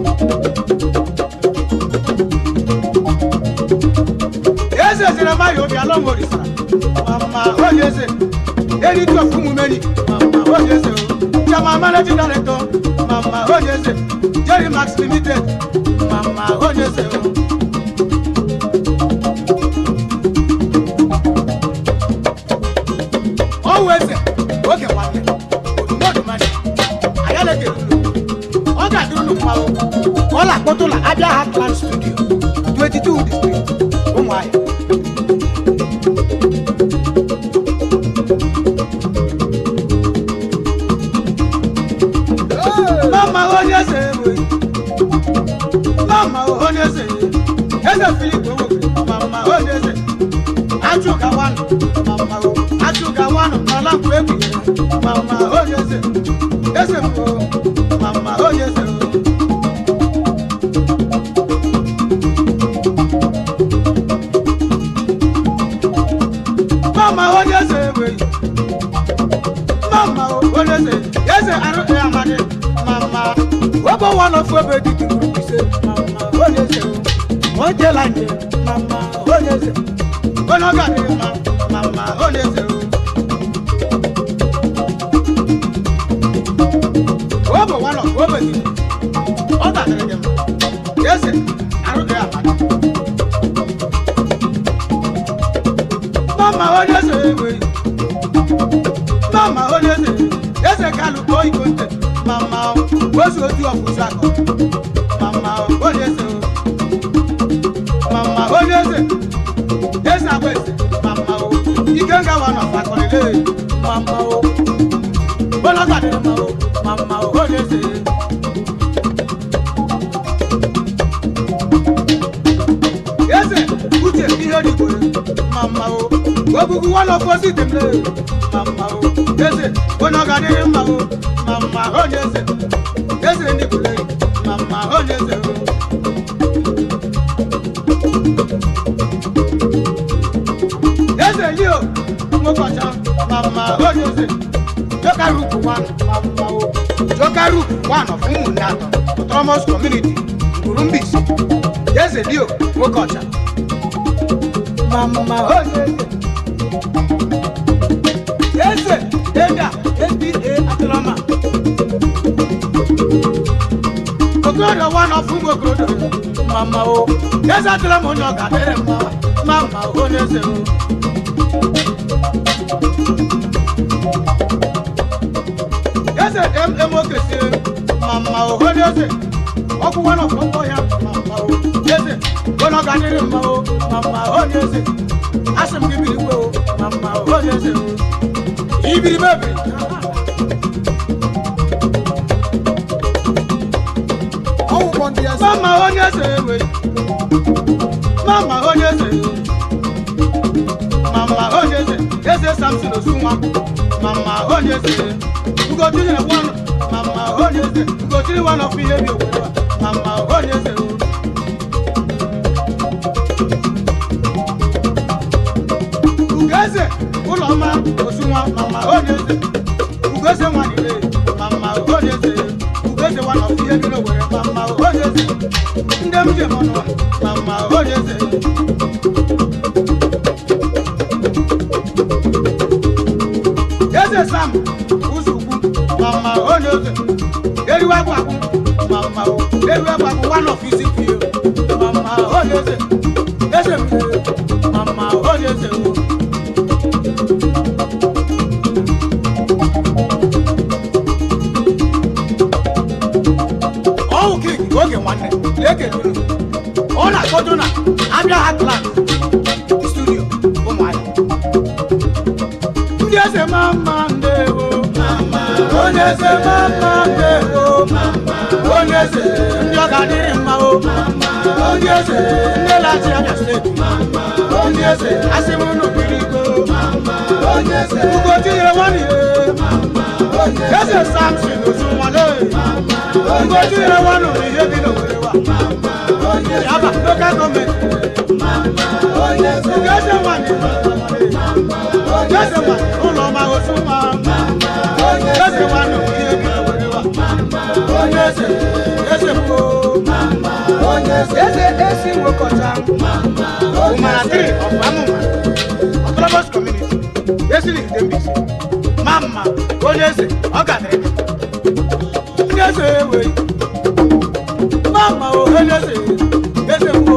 Eze Jeremaya obi ala nworisara mama onye eze eriti ofu mumeni mama onye eze o. Chama managing director mama onye eze Jerry Max Limited mama onye eze o. Oweze oge nwanne odumodumani ayaleke lulu ọ ga-adịrị unu mma o. Ọ na-akpọtụla Abia Heartland Studio 22 The Street, Ụmụahịa. Mama onye eze ewe, mama onye eze, eze Filip Owogre, mama onye eze, Achụka wanụ, mama o, Achụka wanụ n'ala nkwa egwu ya, mama onye eze, eze m o, mama onye eze o. Mama onye eze ewe, mama onye eze, eze arụ amadi, mama obo wọn lọ fún ebe didi group ise, mama onye eze o, o jela nje, mama onye eze, onye ọ ga-adịrị mma, mama onye eze o. Obo wọn lọ fún ebe didi, ọ ga-adịrị gị mma, eze arụ gị amadi. Mama onye eze ewe, mama onye eze, eze kalu kpọọ iko nte, mama ozu otu ọfụsụ akọ, mama onye eze o, mama onye eze, eze agba eze, mama o, ike nga wa nọ fakọlile, mama o, onye ọga dịrị mma o, mama onye eze. Eze uche ihe dịgbo mama o, ogugu wọn lọ fọ sí tèmílẹ, mama o, eze onye ọga dịrị mma o, mama onye eze, eze n'ikwule, mama onye eze o. Eze lio nwoke ọcha, mama onye eze, Jokaruk one, mama o, Jokaruk one of ụmụnne atọ, Autonomous Community, Ngurumbisi, eze lio nwoke ọcha, mama onye eze. Eze Eda APA Atụlọma Okorodo one of ụmụ Okorodo, mama o, eze Atụlọma onye ọ ga-adịrị mma, mama onye eze o. Eze MM Okesie, mama o, onye eze, ọkwụ one of ụmụ ya, mama o, eze onye ọ ga-adịrị mma o, mama onye eze, asị m gị biri igwe o, mama onye eze o. Ibiri mebiri. Mama onye eze ewe, mama onye eze, mama onye eze, eze Samson Osunwa, mama onye eze, Ugochiri one, mama onye eze, Ugochiri one of ihe bi obodo, mama onye eze o. Ugeze ụlọma Osunwa, mama onye eze, Ugeze nwanile, mama onye eze, Ugeze one of ihe bi n'Owerri, mama onye eze, ndị m ji mọnụ, mama onye eze. Eze Sam Uzukwu, mama onye eze, eriwe agwagwu, mama o, eriwe agwagwu one of isi pio, mama onye eze, eze m, mama onye eze o. Oge nwanne leke lulu ọ na-akpọtụ na Abia Heartland Studio Ụmụahịa. Ndị eze mama ndewo, onye eze mama ndewo, onye eze ndị ọ ga-adịrị mma o, onye eze ndị laghachi Abia steeti, onye eze asị m unu biri igwe o, Ugochinyere nwanne ya, eze Samson Osunwale, Ugochinyere nwanne ihe bi n'Owerri wa, Yaba local government, Ugeze nwanne, Eze nwa ụlọ ọma otu nwa. Eze nwa nọ ihe bi obodo wa. Onye eze, eze mbụ. Eze esi nwekọta. Ụmara 3 of Amụma. Autonomous Community. Esiri Idembisi. Mama, onye eze, ọ ga-adịrị gị. Ndị eze ewe. Mama, onye eze, eze mbụ.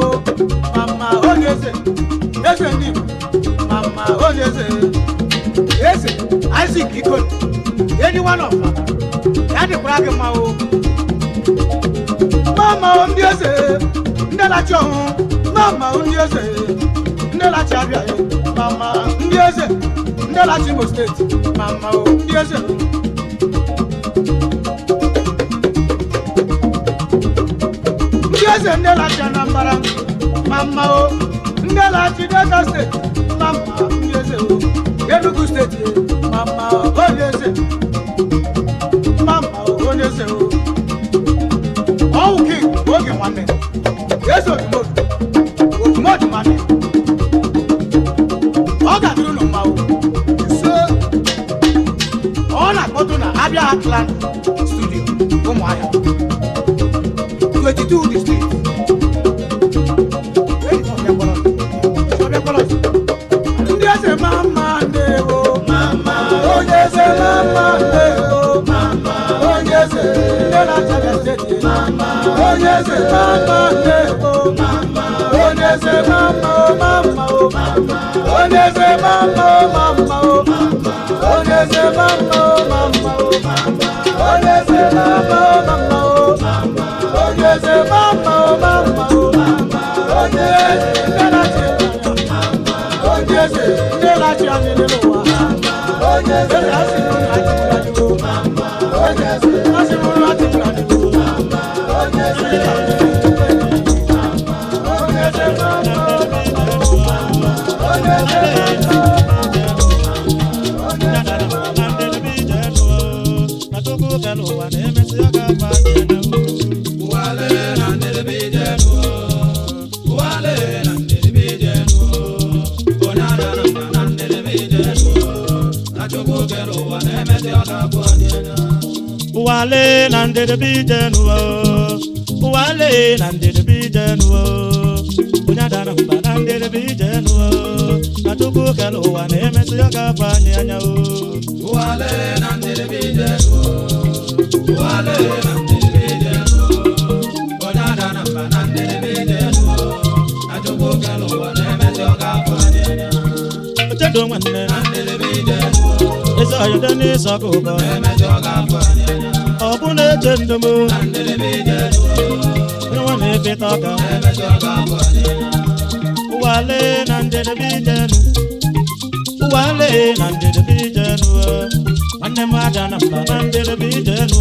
Mama, onye eze, eze ndị Igbo. Mama, onye eze. Eze Isaac Ikon, enyi one of ya dịkwara gị mma o. Mama, ndị eze, ndị lachi ọhụụ. Mama, ndị eze, ndị lachi Abịa. Mama, ndị eze, ndị lachi Imo steeti. Mama, ndị eze. Ndị eze ndị lachi Anambra. Mama o, ndị lachi Delta steeti. Mama, ndị eze o. Enugu steeti. Mama, onye eze. Mama, onye eze o. Ọwụ king oge nwanne. Eze odumodu. Odumodu nwanne. Ọ ga-adịrị unu mma o. Ise. Ọ na-akpọtụ na Abia Heartland Studio, Ụmụahịa. 22 the street. Ndị eze mama ndewo. Onye eze mama ndewo. Onye eze ndị na-acha Abia steeti. Onye eze mama ndewo. Onye eze mama mama o. Onye eze mama mama o. Onye eze mama mama o. Onye eze mama mama o. Onye eze mama mama o. Onye eze ndị na-achị. Onye eze ndị na-achị anyị n'ụwa. Onye eze asị m na achịkwara anyị o. Onye eze asị m na achịkwara anyị o. Onye eze onye eze mama. Onye eze
Wale na ndede bijenuo, wale na ndede bijenuo, onye dara mba na ndede bijenuo, na Chukwu kere ụwa na-emesi ya ga-afọ anyị anya o.
Wale na ndede bijenuo, wale na ndede bijenuo, onye dara mba na ndede bijenuo, na Chukwu kere ụwa na-emesi ya ga-afọ anyị anya.
Ochedo nwanne
na ndede bijenuo,
eze ọyọdọ n'ịsọ ka ụkọ
na-emesi ọ ga-afọ anyị anya.
Ọ bụ na-eche ndụ m nwa na-ebeta ọka. Ụwale na njedebe ijenu, ụwale na njedebe ijenu, nwanne m aja na mba na njedebe ijenu,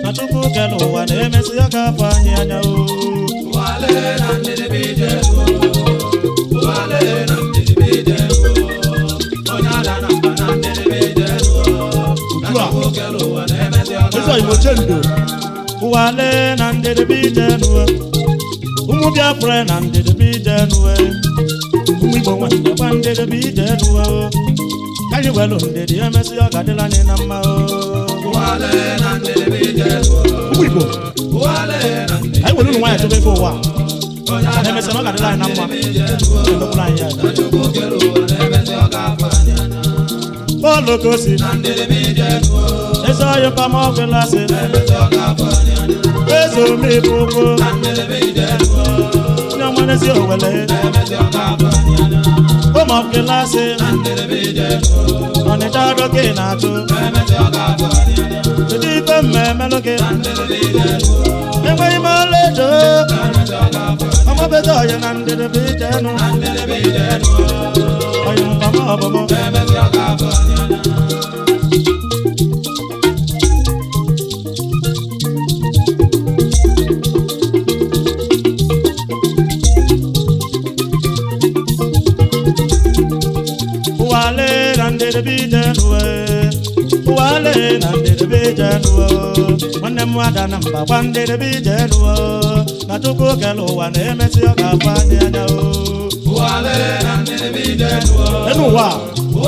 na Chukwu kere ụwa na-emesi ya ga-afọ anyị anya o.
Ụwale na njedebe ijenu, ụwale na njedebe ijenu, onye ada na mba na njedebe ijenu, na Chukwu kere ụwa na-emesi ya
Eze Igbo chendo. Ụwale na ndedebe ijenu, ụmụ Biafra na ndedebe ijenu, ụmụ Igbo nwanne gwa ndedebe ijenu, ka anyị welu ndedi emesi ọ ga-adịla anyị na mma o.
Ụwale na ndedebe ijenu,
Ụmụ Igbo,
ụwale na
anyị welu unu nwaanyị chọba ife ụwa a, na emesi na ọ ga-adịla anyị na mma. Emekwula anyị ya.
Chukwu kere ụwa na-emesi ọ ga-afọ anyị anya.
Paul Okosi,
Na ndedebe ijenu,
eze ọyị mpama ọgwụlasị,
na-emesi ọ ga-afọ anyị anya.
eze omeife ụkwụ,
Na ndedebe ijenu,
onye ọmanezi owele,
na-emesi ọ ga-afọ anyị anya.
ụmụ ọgwụlasị,
Na ndedebe ijenu,
Ọnịcha ọdọ gị na-achụ,
na-emesi ọ ga-afọ anyị anya.
kedu ife mmemelụ gị?
Na ndedebe ijenu,
Enweghị m ọlaedo,
na-emesi ọ ga-afọ anyị
ọmọbedo ọyị na ndedebe ijenu,
anya. Na ndedebe ijenu,
ọyị mpama ọbụmụ.
na-emesi ọ ga-afọ anyị anya.
Ụwale na ndedebe ijenu, ụwale na ndedebe ijenu, nwanne m ada na mba gwa ndedebe ijenu, na Chukwu kere ụwa na-emesi ọ ga-afọ anyị anya o.
Ụwale na ndedebe ijenu,
Enu ụwa
ụwale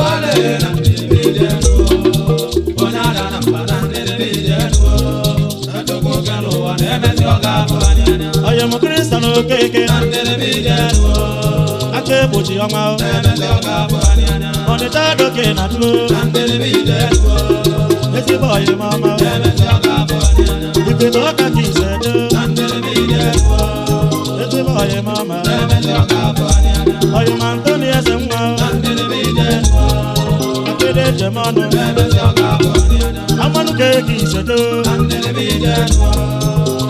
Onye m Kristo na Okeke aka egbochi ọnwa Ọnịcha doke na tuo ezigbo ọyị m ọma Ikete ọka ka ise do ezigbo ọyị m ọma Ọyị m Antoni eze nwa akịrị ejem ọnụ amanụ ka ego ise do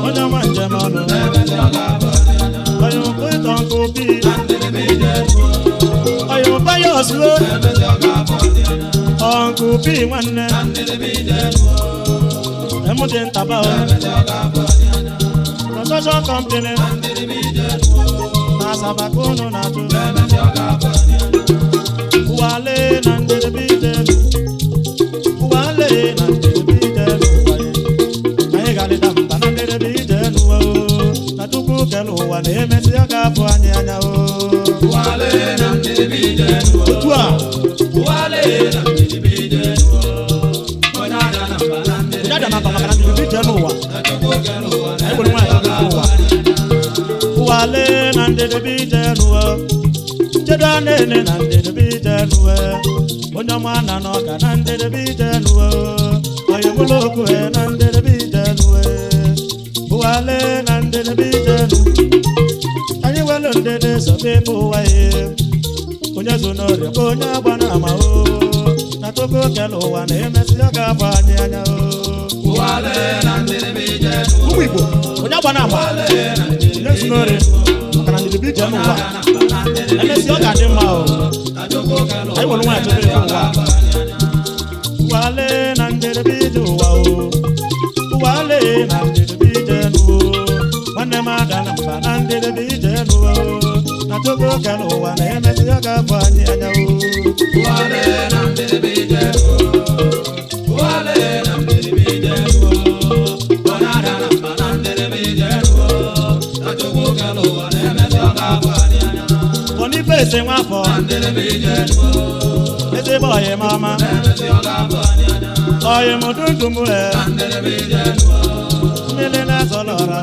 onye ọma njem ọnụ Ọyị m Peter Uncle P Ọyị m Pius lo Uncle P nwanne MD Ntaba o Construction company na Asaba ka unu na-atụ Ụwale na njedebe ije Ụwale na njedebe ije n'ụwa anyị ga-adịda mba na njedebe ije n'ụwa o na tupu kele ụwa na-emesi ọ ga-abụ anyị anya o otu a onye ada na mba maka na njedebe ije n'ụwa anyị nwere nwaanyị tupu ụwa Ụwale na njedebe ije n'ụwa chedo anene na njedebe ije n'ụwa onye ọma na n'ọka na njedebe ije n'ụwa onye mụlụ okwu na njedebe ije n'ụwa Ụwale na njedebe ije n'ụwa anyị nwere ndede sobe ebe ụwa ye onye zo n'ọrịa ka onye agba na ama o na toko kele ụwa na-emesi ọ ga-abụ anyị anya o ụmụ Igbo onye agba na ama onye zo n'ọrịa maka na njedebe ije n'ụwa emesi ọ ga-adị mma o anyị nwere nwaanyị chọrọ ebe ụwa Ụwale na njedebe ije ụwa o Ụwale na njedebe ije n'ụwa nwanne m ada na mba na njedebe ije n'ụwa o na togo kele ụwa na-emesi ọ ga-abụ anyị anya o Boniface Nwafọ ezigbo ọyị m ọma ọyị m dundum e mmiri na-azọlọra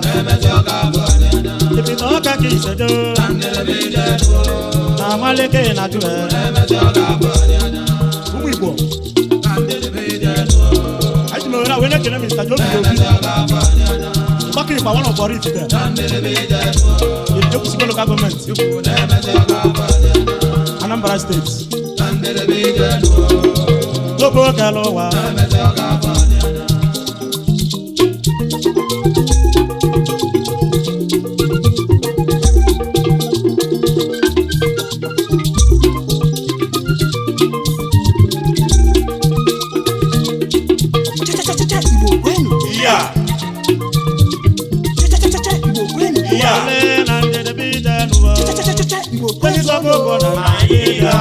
Ibite ọka ka isedo na amalike na jụ e ụmụ Igbo anyị ji m ohere a wee na-ekele Mr. Jobi Obi Mgbakọ Igbo one of Oraifite Ekwusigo local gọọmenti Anambra steeti Togo kele ụwa
Cha-cha-cha-cha, Igbo kwenu. Cha-cha-cha-cha, Igbo kwenu.
Ụwale na njedebe ije n'ụwa
Cha-cha-cha-cha, Igbo kwenu.
Onye sọ ọkụkọ na Naịjirịa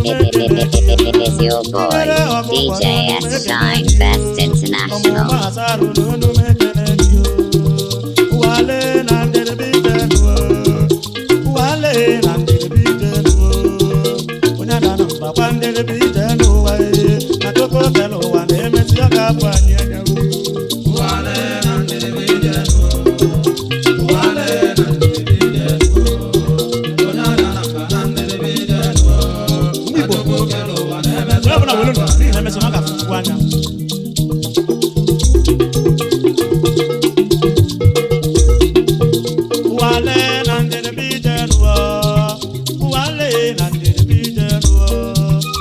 It's your boy, DJ S Shine Best International.
Ụwale na njedebe ije n'ụwa Ụwale na njedebe ije n'ụwa onye ada na mba gwa njedebe ije n'ụwa na toko kele ụwa na-emesi ọ ga-abụ anyị anya Ụmụ Igbo onye ọbụla were ndụ n'ihi na emesịa na ọ ga-afụ Chukwu anya Ụwale na njedebe ije n'ụwa Ụwale na njedebe ije n'ụwa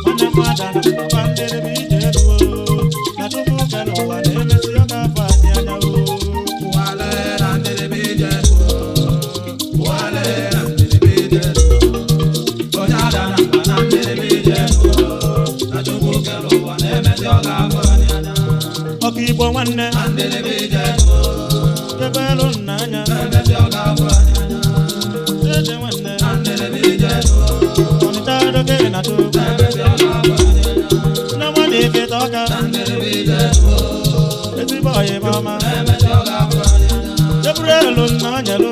nwanne m ada na papa njedebe ije n'ụwa na tupu kele ụwa na-emesi ọ ga-afụ anyị anya o Ọkụ Igbo nwanne debelu nna anya eze nwanne Ọnịcha doke na to nne nwanne ifete ọka ezigbo ọyị m ọma Eburelu nna anyelu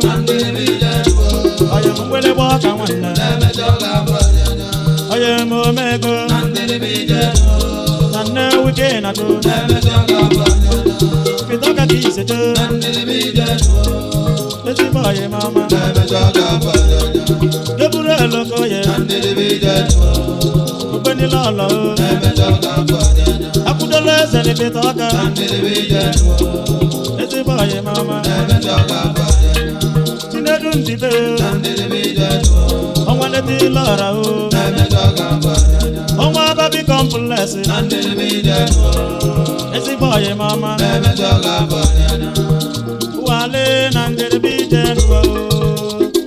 Mgbịlịgba ọka nwanne. Onye m omego. Na nne wike na to. Pita ọka ka ise to. Ezigbo ọyị m ọma. Deburu eloko ye. Ogbenile ọlọ o. Akwụdola eze n'ipita ọka. Ezigbo ọyị m ọma. Chinedu ndibe. Ọnwa neti lọra o. Ọnwa babi kọmplesị. Ezigbo ọyị m ọma. Wale na njedebe ije nụọ.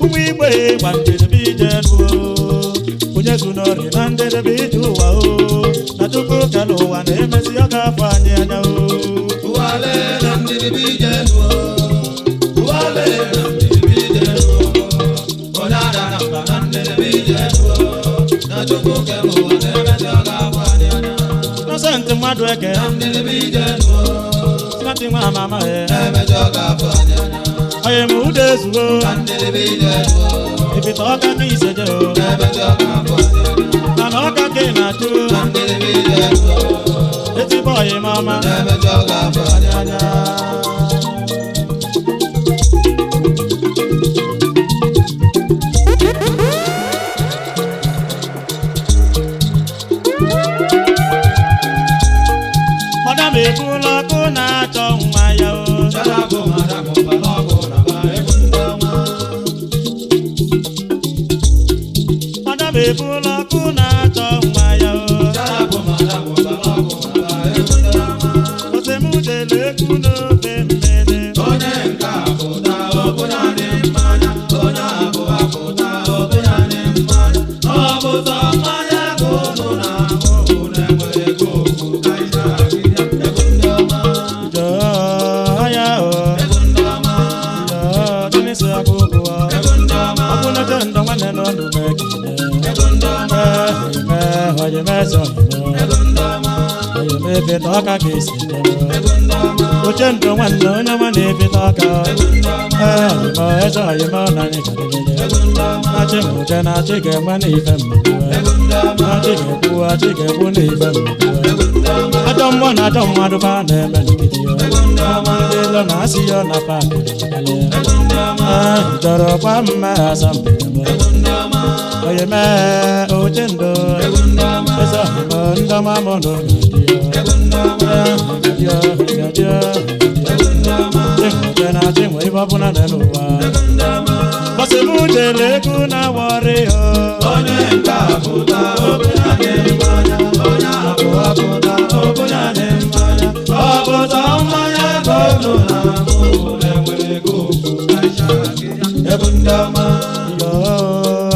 Ụmụ igbe gba njedebe ije nụọ. Onye zunori na njedebe ije ụwa o. Na Chukwu kere ụwa na-emezi ọ ga-afọ anyị anya o.
Wale na njedebe ije nụọ. Wale na njedebe ije nụọ. Onye ada na mba na njedebe ije nụọ. Na Chukwu kere ụwa na-emezi ọ ga-afọ anyị anya.
Nọsentị mmadụ eke.
Na njedebe ije nụọ.
Smati nwa mama e.
Na-emezi ọ ga-afọ anyị anya.
Onye m ude ezuo.
Na njedebe ije nụọ.
Ibite ọka ka iseje o.
Na-emezi ọ ga-afọ anyị anya.
Mana ọka ka ị na-achụ.
Na njedebe ije nụọ.
Ezigbo ọyị m ọma.
Na-emezi ọ ga-afọ anyị anya.
Madam ebula ọkụ na-achọ nwa ya o. Madam ebula ọkụ na-achọ nwa ya o. Osemudele ekwu n'ofe mmiri.
Onye nke a pụta ọbụna dị mmanya, onye abụọ pụta ọbụna dị mmanya. Ọ bụ sọ mmanya ka unu na-aṅụ, unu enwere ego okwu ka ị na-agịrịa. Egwu ndị ọma,
Jọọ ya o.
egwu ndị ọma,
Jọọ gịnị sị akụkụ ọ.
egwu ndị ọma,
Ọkụ na-eche ndọ nwanne n'ọnụ na-ekele.
egwu ndị ọma,
Ee, oyi mee ọyị mee
egwu ndị ọma,
oyi mee feta ọka ka esi jere.
egwu ndị ọma,
Oche ndụ nwanne onye ọma na-efeta ọka.
egwu ndị ọma,
Ee, oyi mee eze oyi mee ọ na anyị gadịlele.
egwu ndị ọma,
Achị m uche na achị ga-enwe n'ife mmegbu.
egwu ndị ọma,
Achị ga-ekwu achị ga-ekwu n'ife mmegbu.
egwu ndị ọma,
Ajọ mmụọ na ajọ mmadụ fa na-eme n'ikiti ya.
egwu ndị ọma,
Ndị ilo na-asị ya na paakị na-akalị.
egwu ndị ọma,
Ee, jọrọ kwa mma asọmpi m.
egwu ndị ọma,
Oyi mee oche ndụ.
egwu ndị ọma,
Eze oyi mee ndị ọma mụ na ụlọ dị ya.
egwu ndị ọma,
Ee, ya, ya, ya.
egwu ndị ọma,
Chinwe na chinwe ibe ọbụla n'elu ụwa.
egwu ndị ọma.
Bọsị m jere egwu na wọrị o.
Onye nke a pụta ọbụna dị mmanya, onye abụọ pụta ọbụna dị mmanya. Ọ bụ sọ mmanya ka unu na-aṅụ, unu enwere ego okwu ka ị na-agịrịa. Egwu ndị ọma,
Yo,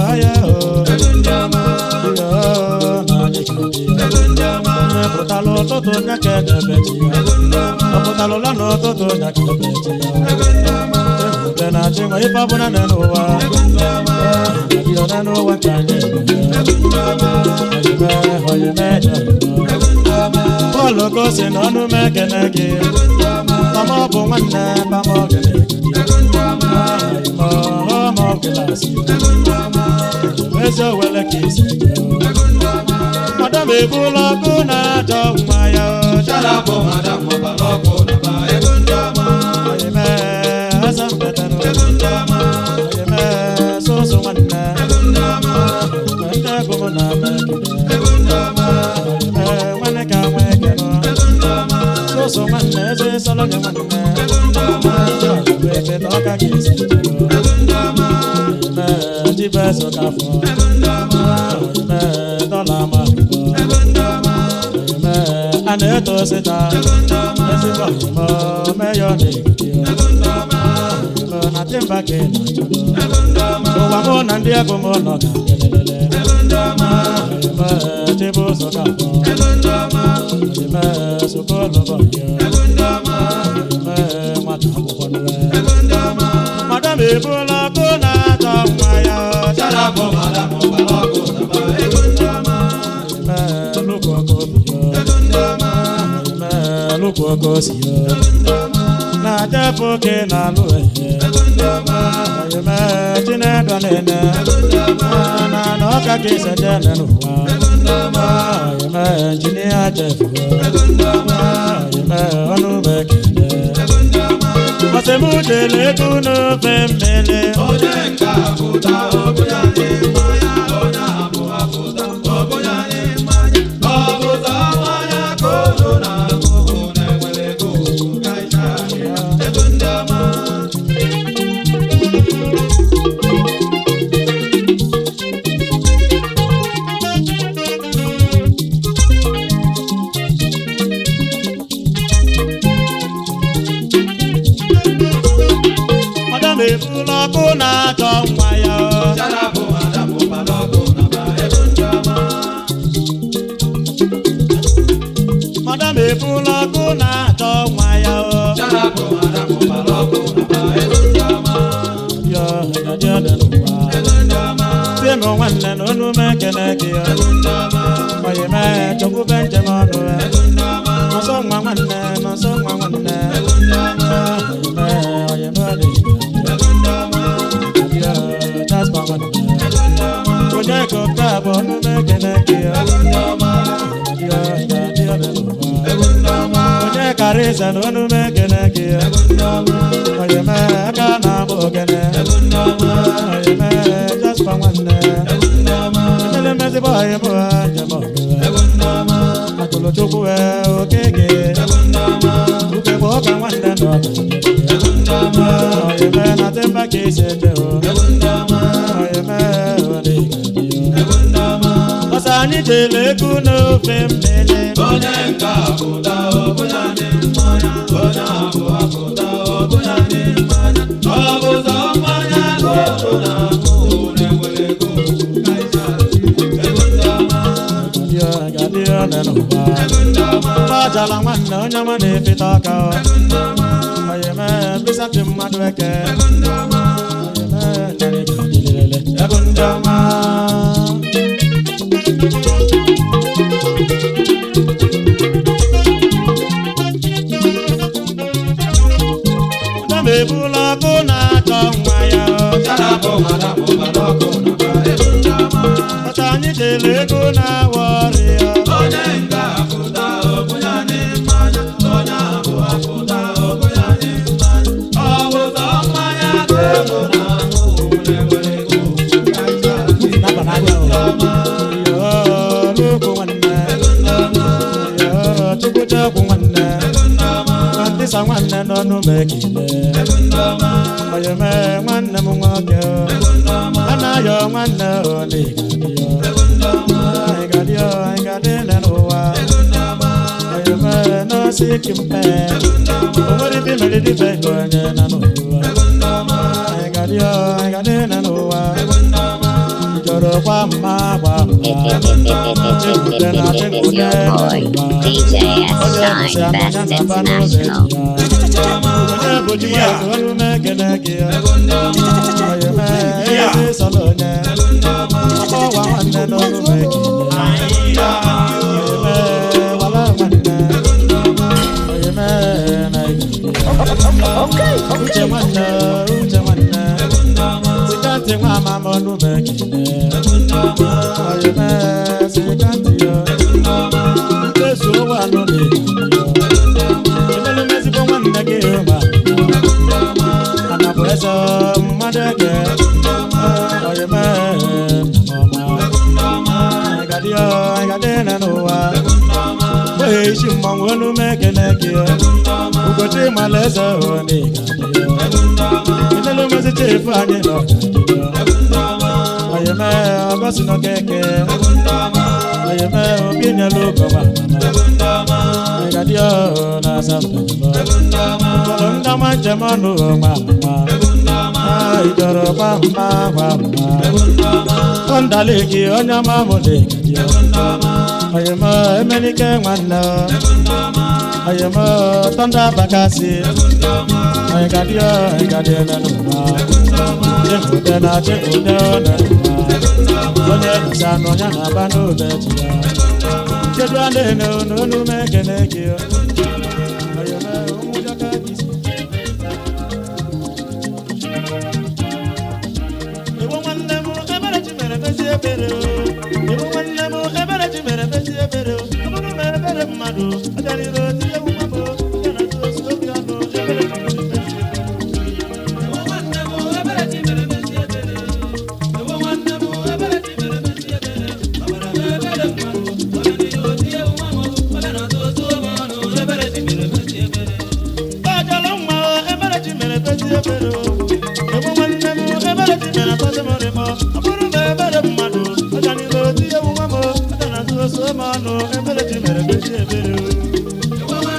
aya o.
egwu ndị ọma,
Yo, na anyị ka dị ya.
egwu ndị ọma,
Onye pụtalụ ụtụtụ nya ka edebe chi ya.
egwu ndị ọma,
Ọ pụtalụ ụla n'ụtụtụ nya ka edebe chi ya.
egwu ndị ọma,
Chinwe na chinwe ife ọbụla n'elu ụwa.
egwu ndị ọma,
Ee, ya n'elu ụwa ka anyị eme.
egwu ndị ọma,
Oyi mee, oyi mee, oyi mee.
egwu ndị ọma,
Bọọlụ gosi na ọnụ m ekene gị.
egwu ndị ọma,
Pama ọ bụ nwanne, pama ọ gịnị gị.
egwu ndị ọma,
Ọmọ gịlasị.
egwu ndị ọma,
Ezi owele ka isi gị.
egwu ndị ọma.
Madam ebula ọkụ na-achọ nwa ya.
Sharapụ madam ọbara ọkụ naba, egwu ndị ọma,
Oyi mee, asa mbetanụ.
egwu ndị ọma,
Oyi mee, soso nwanne.
egwu ndị ọma,
Ndị egwu m na-ama ekele.
egwu ndị ọma,
Oyi mee, nwanne ka nwa ekele.
egwu ndị ọma,
Soso nwanne, eze sọlọ gị nwanne.
egwu ndị ọma,
Ndị ọzọ ebe ọka ka isi jere.
egwu ndị ọma,
Oyi mee, jibe so ka afọ.
egwu ndị ọma,
Oyi mee, dọla ma akụkọ.
egwu ndị ọma,
Oyi mee, a na-eto sita.
egwu ndị ọma,
Ezigbo oyimo meyọ na-egodi ya.
egwu ndị ọma,
Oyimo na timba ka ị na-achọrọ.
egwu ndị ọma,
Ụwa mụ na ndị egwu m nọ ga lelelele.
egwu ndị ọma,
Oyimo chibu ụzọ ka afọ.
egwu ndị ọma,
Oyimo sokolo bọyọ.
egwu ndị ọma,
Oyimo nwata akwụkwọ nwe.
egwu ndị ọma.
Madam ebula ọkụ na-achọ nwa ya.
Sharapụ madam ọbara ọkụ naba, egwu ndị ọma,
Oyimo lụkọ ọkụ bi ya.
egwu ndị ọma,
Oyimo lụkọ ọkụ si ya.
egwu ndị ọma,
Na jefu ka ị na-alụ ehe.
egwu ndị ọma,
Oyimo Chinedu nene na na ọka ka esi eje ene n'ụwa. Oyime injinia Jeff oyime ọnụ m ekele. Ọsị m jele egwu n'ofe mmele. Madam ebula ọkụ na-achọ nwa ya. Madam ebula ọkụ na-achọ nwa ya. Ya, ya, ya, ya, n'ụwa. Sị m nwanne na onu m ekene gị ya. Oyi mee chukwu be njem ọnụ ya. Nọsọ nwa nwanne, nọsọ nwa nwanne. Oyi mee, oyi mee ọ dị. Ya, Jasper nwanne. Onye ka oke abụọ ọnụ m ekene gị ya. Ya, ya, ya, n'ụwa. Onye karịa na onu m ekene gị ya. Oyi mee aka na-agba ogene. Oyi mee Jasper nwanne. Emele mmezigbo oyi mụ ha njem ọgụ. Akụlụ Chukwu okeke. Ugegbe ọka nwanne na ọka. Oyi mee na timba ka esi eje o. Oyi mee ọ dị ka dị o. Ọsọ anyị jele egwu n'ofe mmele. Gbajala nwanne onye ọma na-efeta ọka. Oyi mee mkpịsị ntị mmadụ eke. Oyi mee nyere gị adịlele. Egwu ndị ọma. Madam ebula ọkụ na-achọ nwa ya. Ọcha anyị jere ego na-awa ọrịa. Yoo, nwanne. Yoo, Chukwu chekwu nwanne. Nwantịsa nwanne n'ọnụ m ekele. Oyi mee nwanne m nwoke. Anaghị nwanne ọ na ị ga-adị ọ. Anyị ga-adị ọ, anyị ga-adị nne n'ụwa. Oyi mee n'osi kimpe. O nwere ibe mere dịbe nke onye na n'ụwa. Anyị ga-adị ọ, anyị ga-adị nne n'ụwa. Jọrọ kwa mma gwa mma. Chikwute na
Is
chikwute
your boy, DJ S Shine Best International.
Onye bụ Chineke olu m ekele gị. Oyi mee ezi sọlọ onye. Ọwa nwanne n'olu m ekele. Oyi mee wala nwanne. Oyi mee na ekele. Uche nwanne, uche nwanne. Sikantị nwa ama m ọnụ m ekele. Oyi mee sikantị yo. Nkezu ụwa nụ na-ekele. Emelu m ezigbo nwanne gị ma ana bụ eze mmadụ eke. Oyi mee nna m ọma. Anyị ga-adị ọ, anyị ga-adị nne n'ụwa. Ohe isi mmanwụ olu m ekele gị. Ugochi mala eze ọ na ị ga-adị ọ. Emelu m ezi chefu anyị nọ ga-adị ọ. Oyi mee ọgọsi n'okeke. Oyi mee obi nyelu ugo nwa mama. Anyị ga-adị ọ na asampe. Ụfọdụ ndị ọma njem ọnụ nwa mama. Ijọrọ gwa mma gwa mma. Kọndaliki onye ọma mụ na ịgaji. Oyi m emelike nwanne. Oyi m tọnda bakasi. Anyị ga-adị ọ, anyị ga-adị eme n'ụwa. Chikwude na chikwude ọ na n'ụwa. Onye nụsa anụ ya na-aba n'ụlọ echi ya. Kedu a na-ene n'olu m ekene gị? Oyi m ụmụ jọka isi. mmadụ ọbịanire tinye nwa m ọbịa na osu obi ọnụ ebere chi mere mezi ebere. Ọjọlọ nwa ebere chi mere mezi ebere o. Ewu nwanne m ebere chi mere atọzi m rịmọ. Ọ bụrụ na ebere mmadụ ọbịanire tinye nwa m ọbịa na osu m ọnụ ebere chi mere mezi ebere o.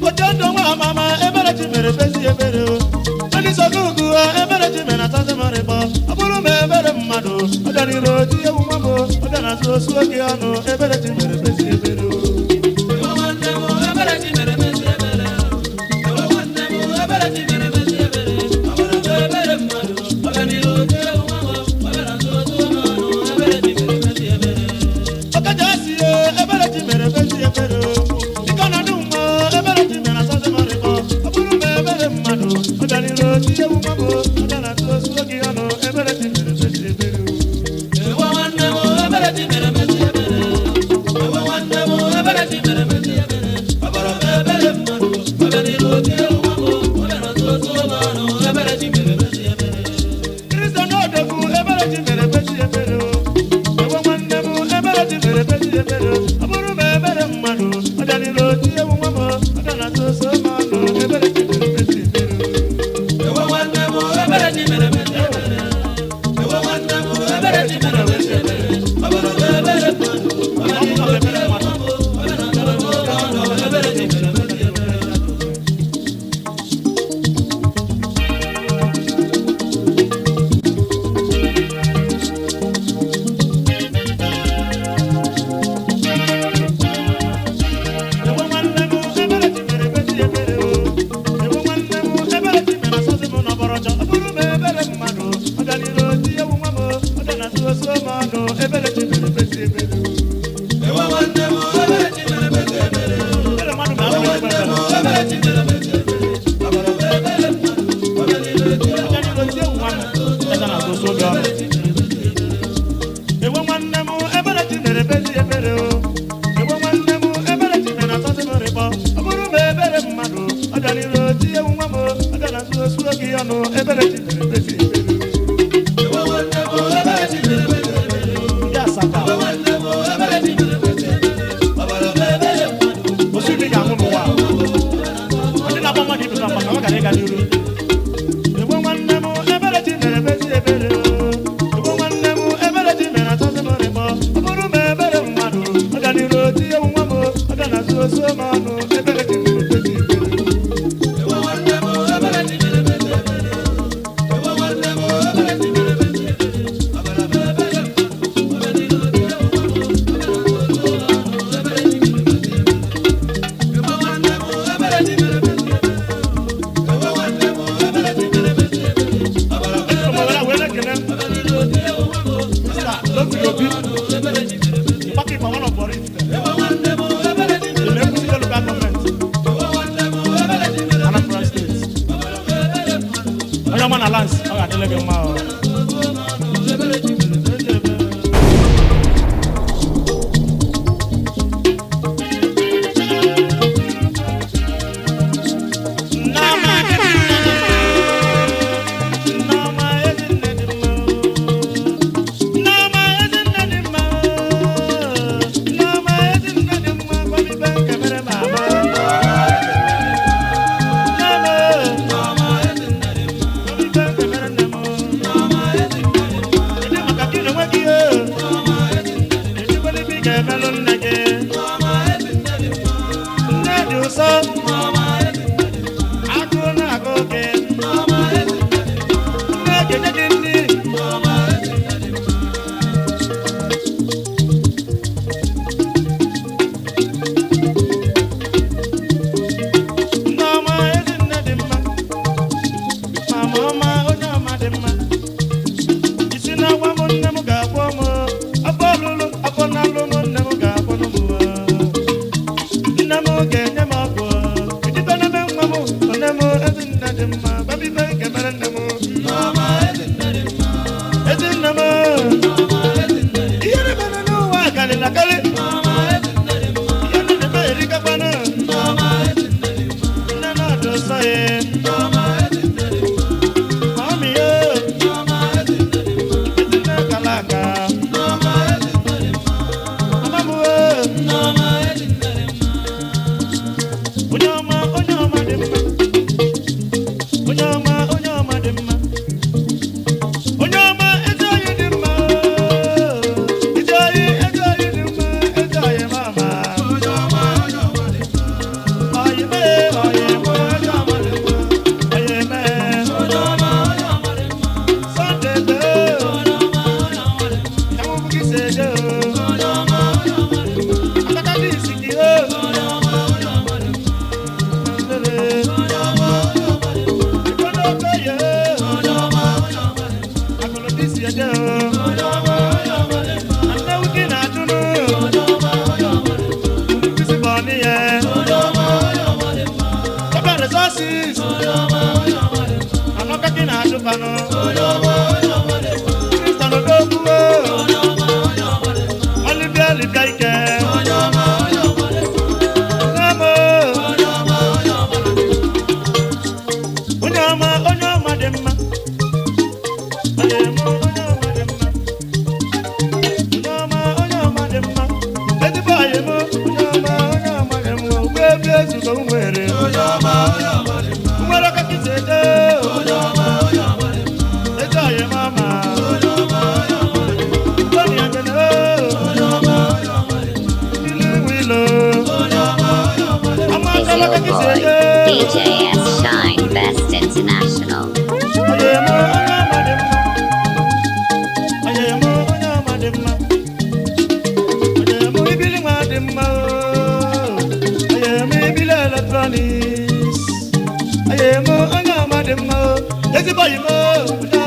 Ojondo nwa mama ebere chi mere mezi ebere o. Ndị sogugu ebere chi mere atọzi m rịmọ. Ọ bụrụ ma ebere mmadụ ọbịanire tinye nwa m ọbịa na osu oge ọnụ ebere chi mere mezi ebere o. Ọkaja si o, ebere chi mere mezi ebere o. Dịka na ndụ mma, ebere chi mere asọsị m rịkọ. Ọ bụrụ ma ebere mmadụ, ọ bịanire tinye nwa m, ọ bịa na osu oge ọnụ, ebere chi mere mezi ebere o. Kristo n'odogwu, ebere chi mere mezi ebere o. Ewo nwanne m, ebere chi mere mezi ebere o. Ọ bụrụ ma ebere mmadụ, ọ bịanire tinye nwa m, ọ bịa na osu m ọnụ, ebere chi mere mezi ebere o. Ewo nwanne m, ebere chi mere mezi ebere o. Ewo nwanne m, ebere chi mere asọsị m n'ọbọrọchọ. Ọ bụrụ ma ebere mmadụ, ọ bịanire tinye nwa m, ọ bịa na osu m ọnụ, ebere chi mere mezi ebere o. Ebere mmadụ ma abụghị ezigbo ebere. Ọbịanire tinye nwa m, ọ bịa na osu oge ọnụ. Ewo nwanne m, ebere chi mere mezi ebere o. Ewo nwanne m, ebere chi mere asọsị m rịkpọ. Ọ bụrụ ma ebere mmadụ, ọ bịanire tinye nwa m, ọ bịa na osu oge ọnụ, ebere chi mere mezi ebere o. Ndị Asaba. Osimiri ga-anwụ n'ụwa a. Ndị na-agba mmadụ ibe ha mgba ka ọ gara ịga n'iru. Ewo nwanne m, ebere chi mere mezi ebere o. Ewo nwanne m, ebere chi mere asọsị m rịkpọ. Ọ bụrụ ma ebere mmadụ, ọ bịanire tinye nwa m, ọ bịa na osu m ọnụ, ebere chi mere mezi ebere o. ise o. Akaka dị isi gị o. Onye ọma, onye ọma dị mma. Onye ọma, onye ọma dị mma. Onye ọma, onye ọma dị mma. Ezigbo ọyị m, onye ọma, onye ọma dị mma. Ogbu ebi ezugo m nwere. Nwere ọkachị si eje. Ezi ọyị m ama. Tony Ajene, Ilu Wilo. Ama
Is your
ọkachị si
boy,
eje.
DJ S Shine Best International.
Onye ọma, onye ọma dị mma. Onye ọma, onye ọma dị mma. Onye ọma, ibili nwa dị mma oo. Onye ọma, ibili electronics. Onye ọma, onye ọma dị mma oo. Ezigbo ọyị m oo.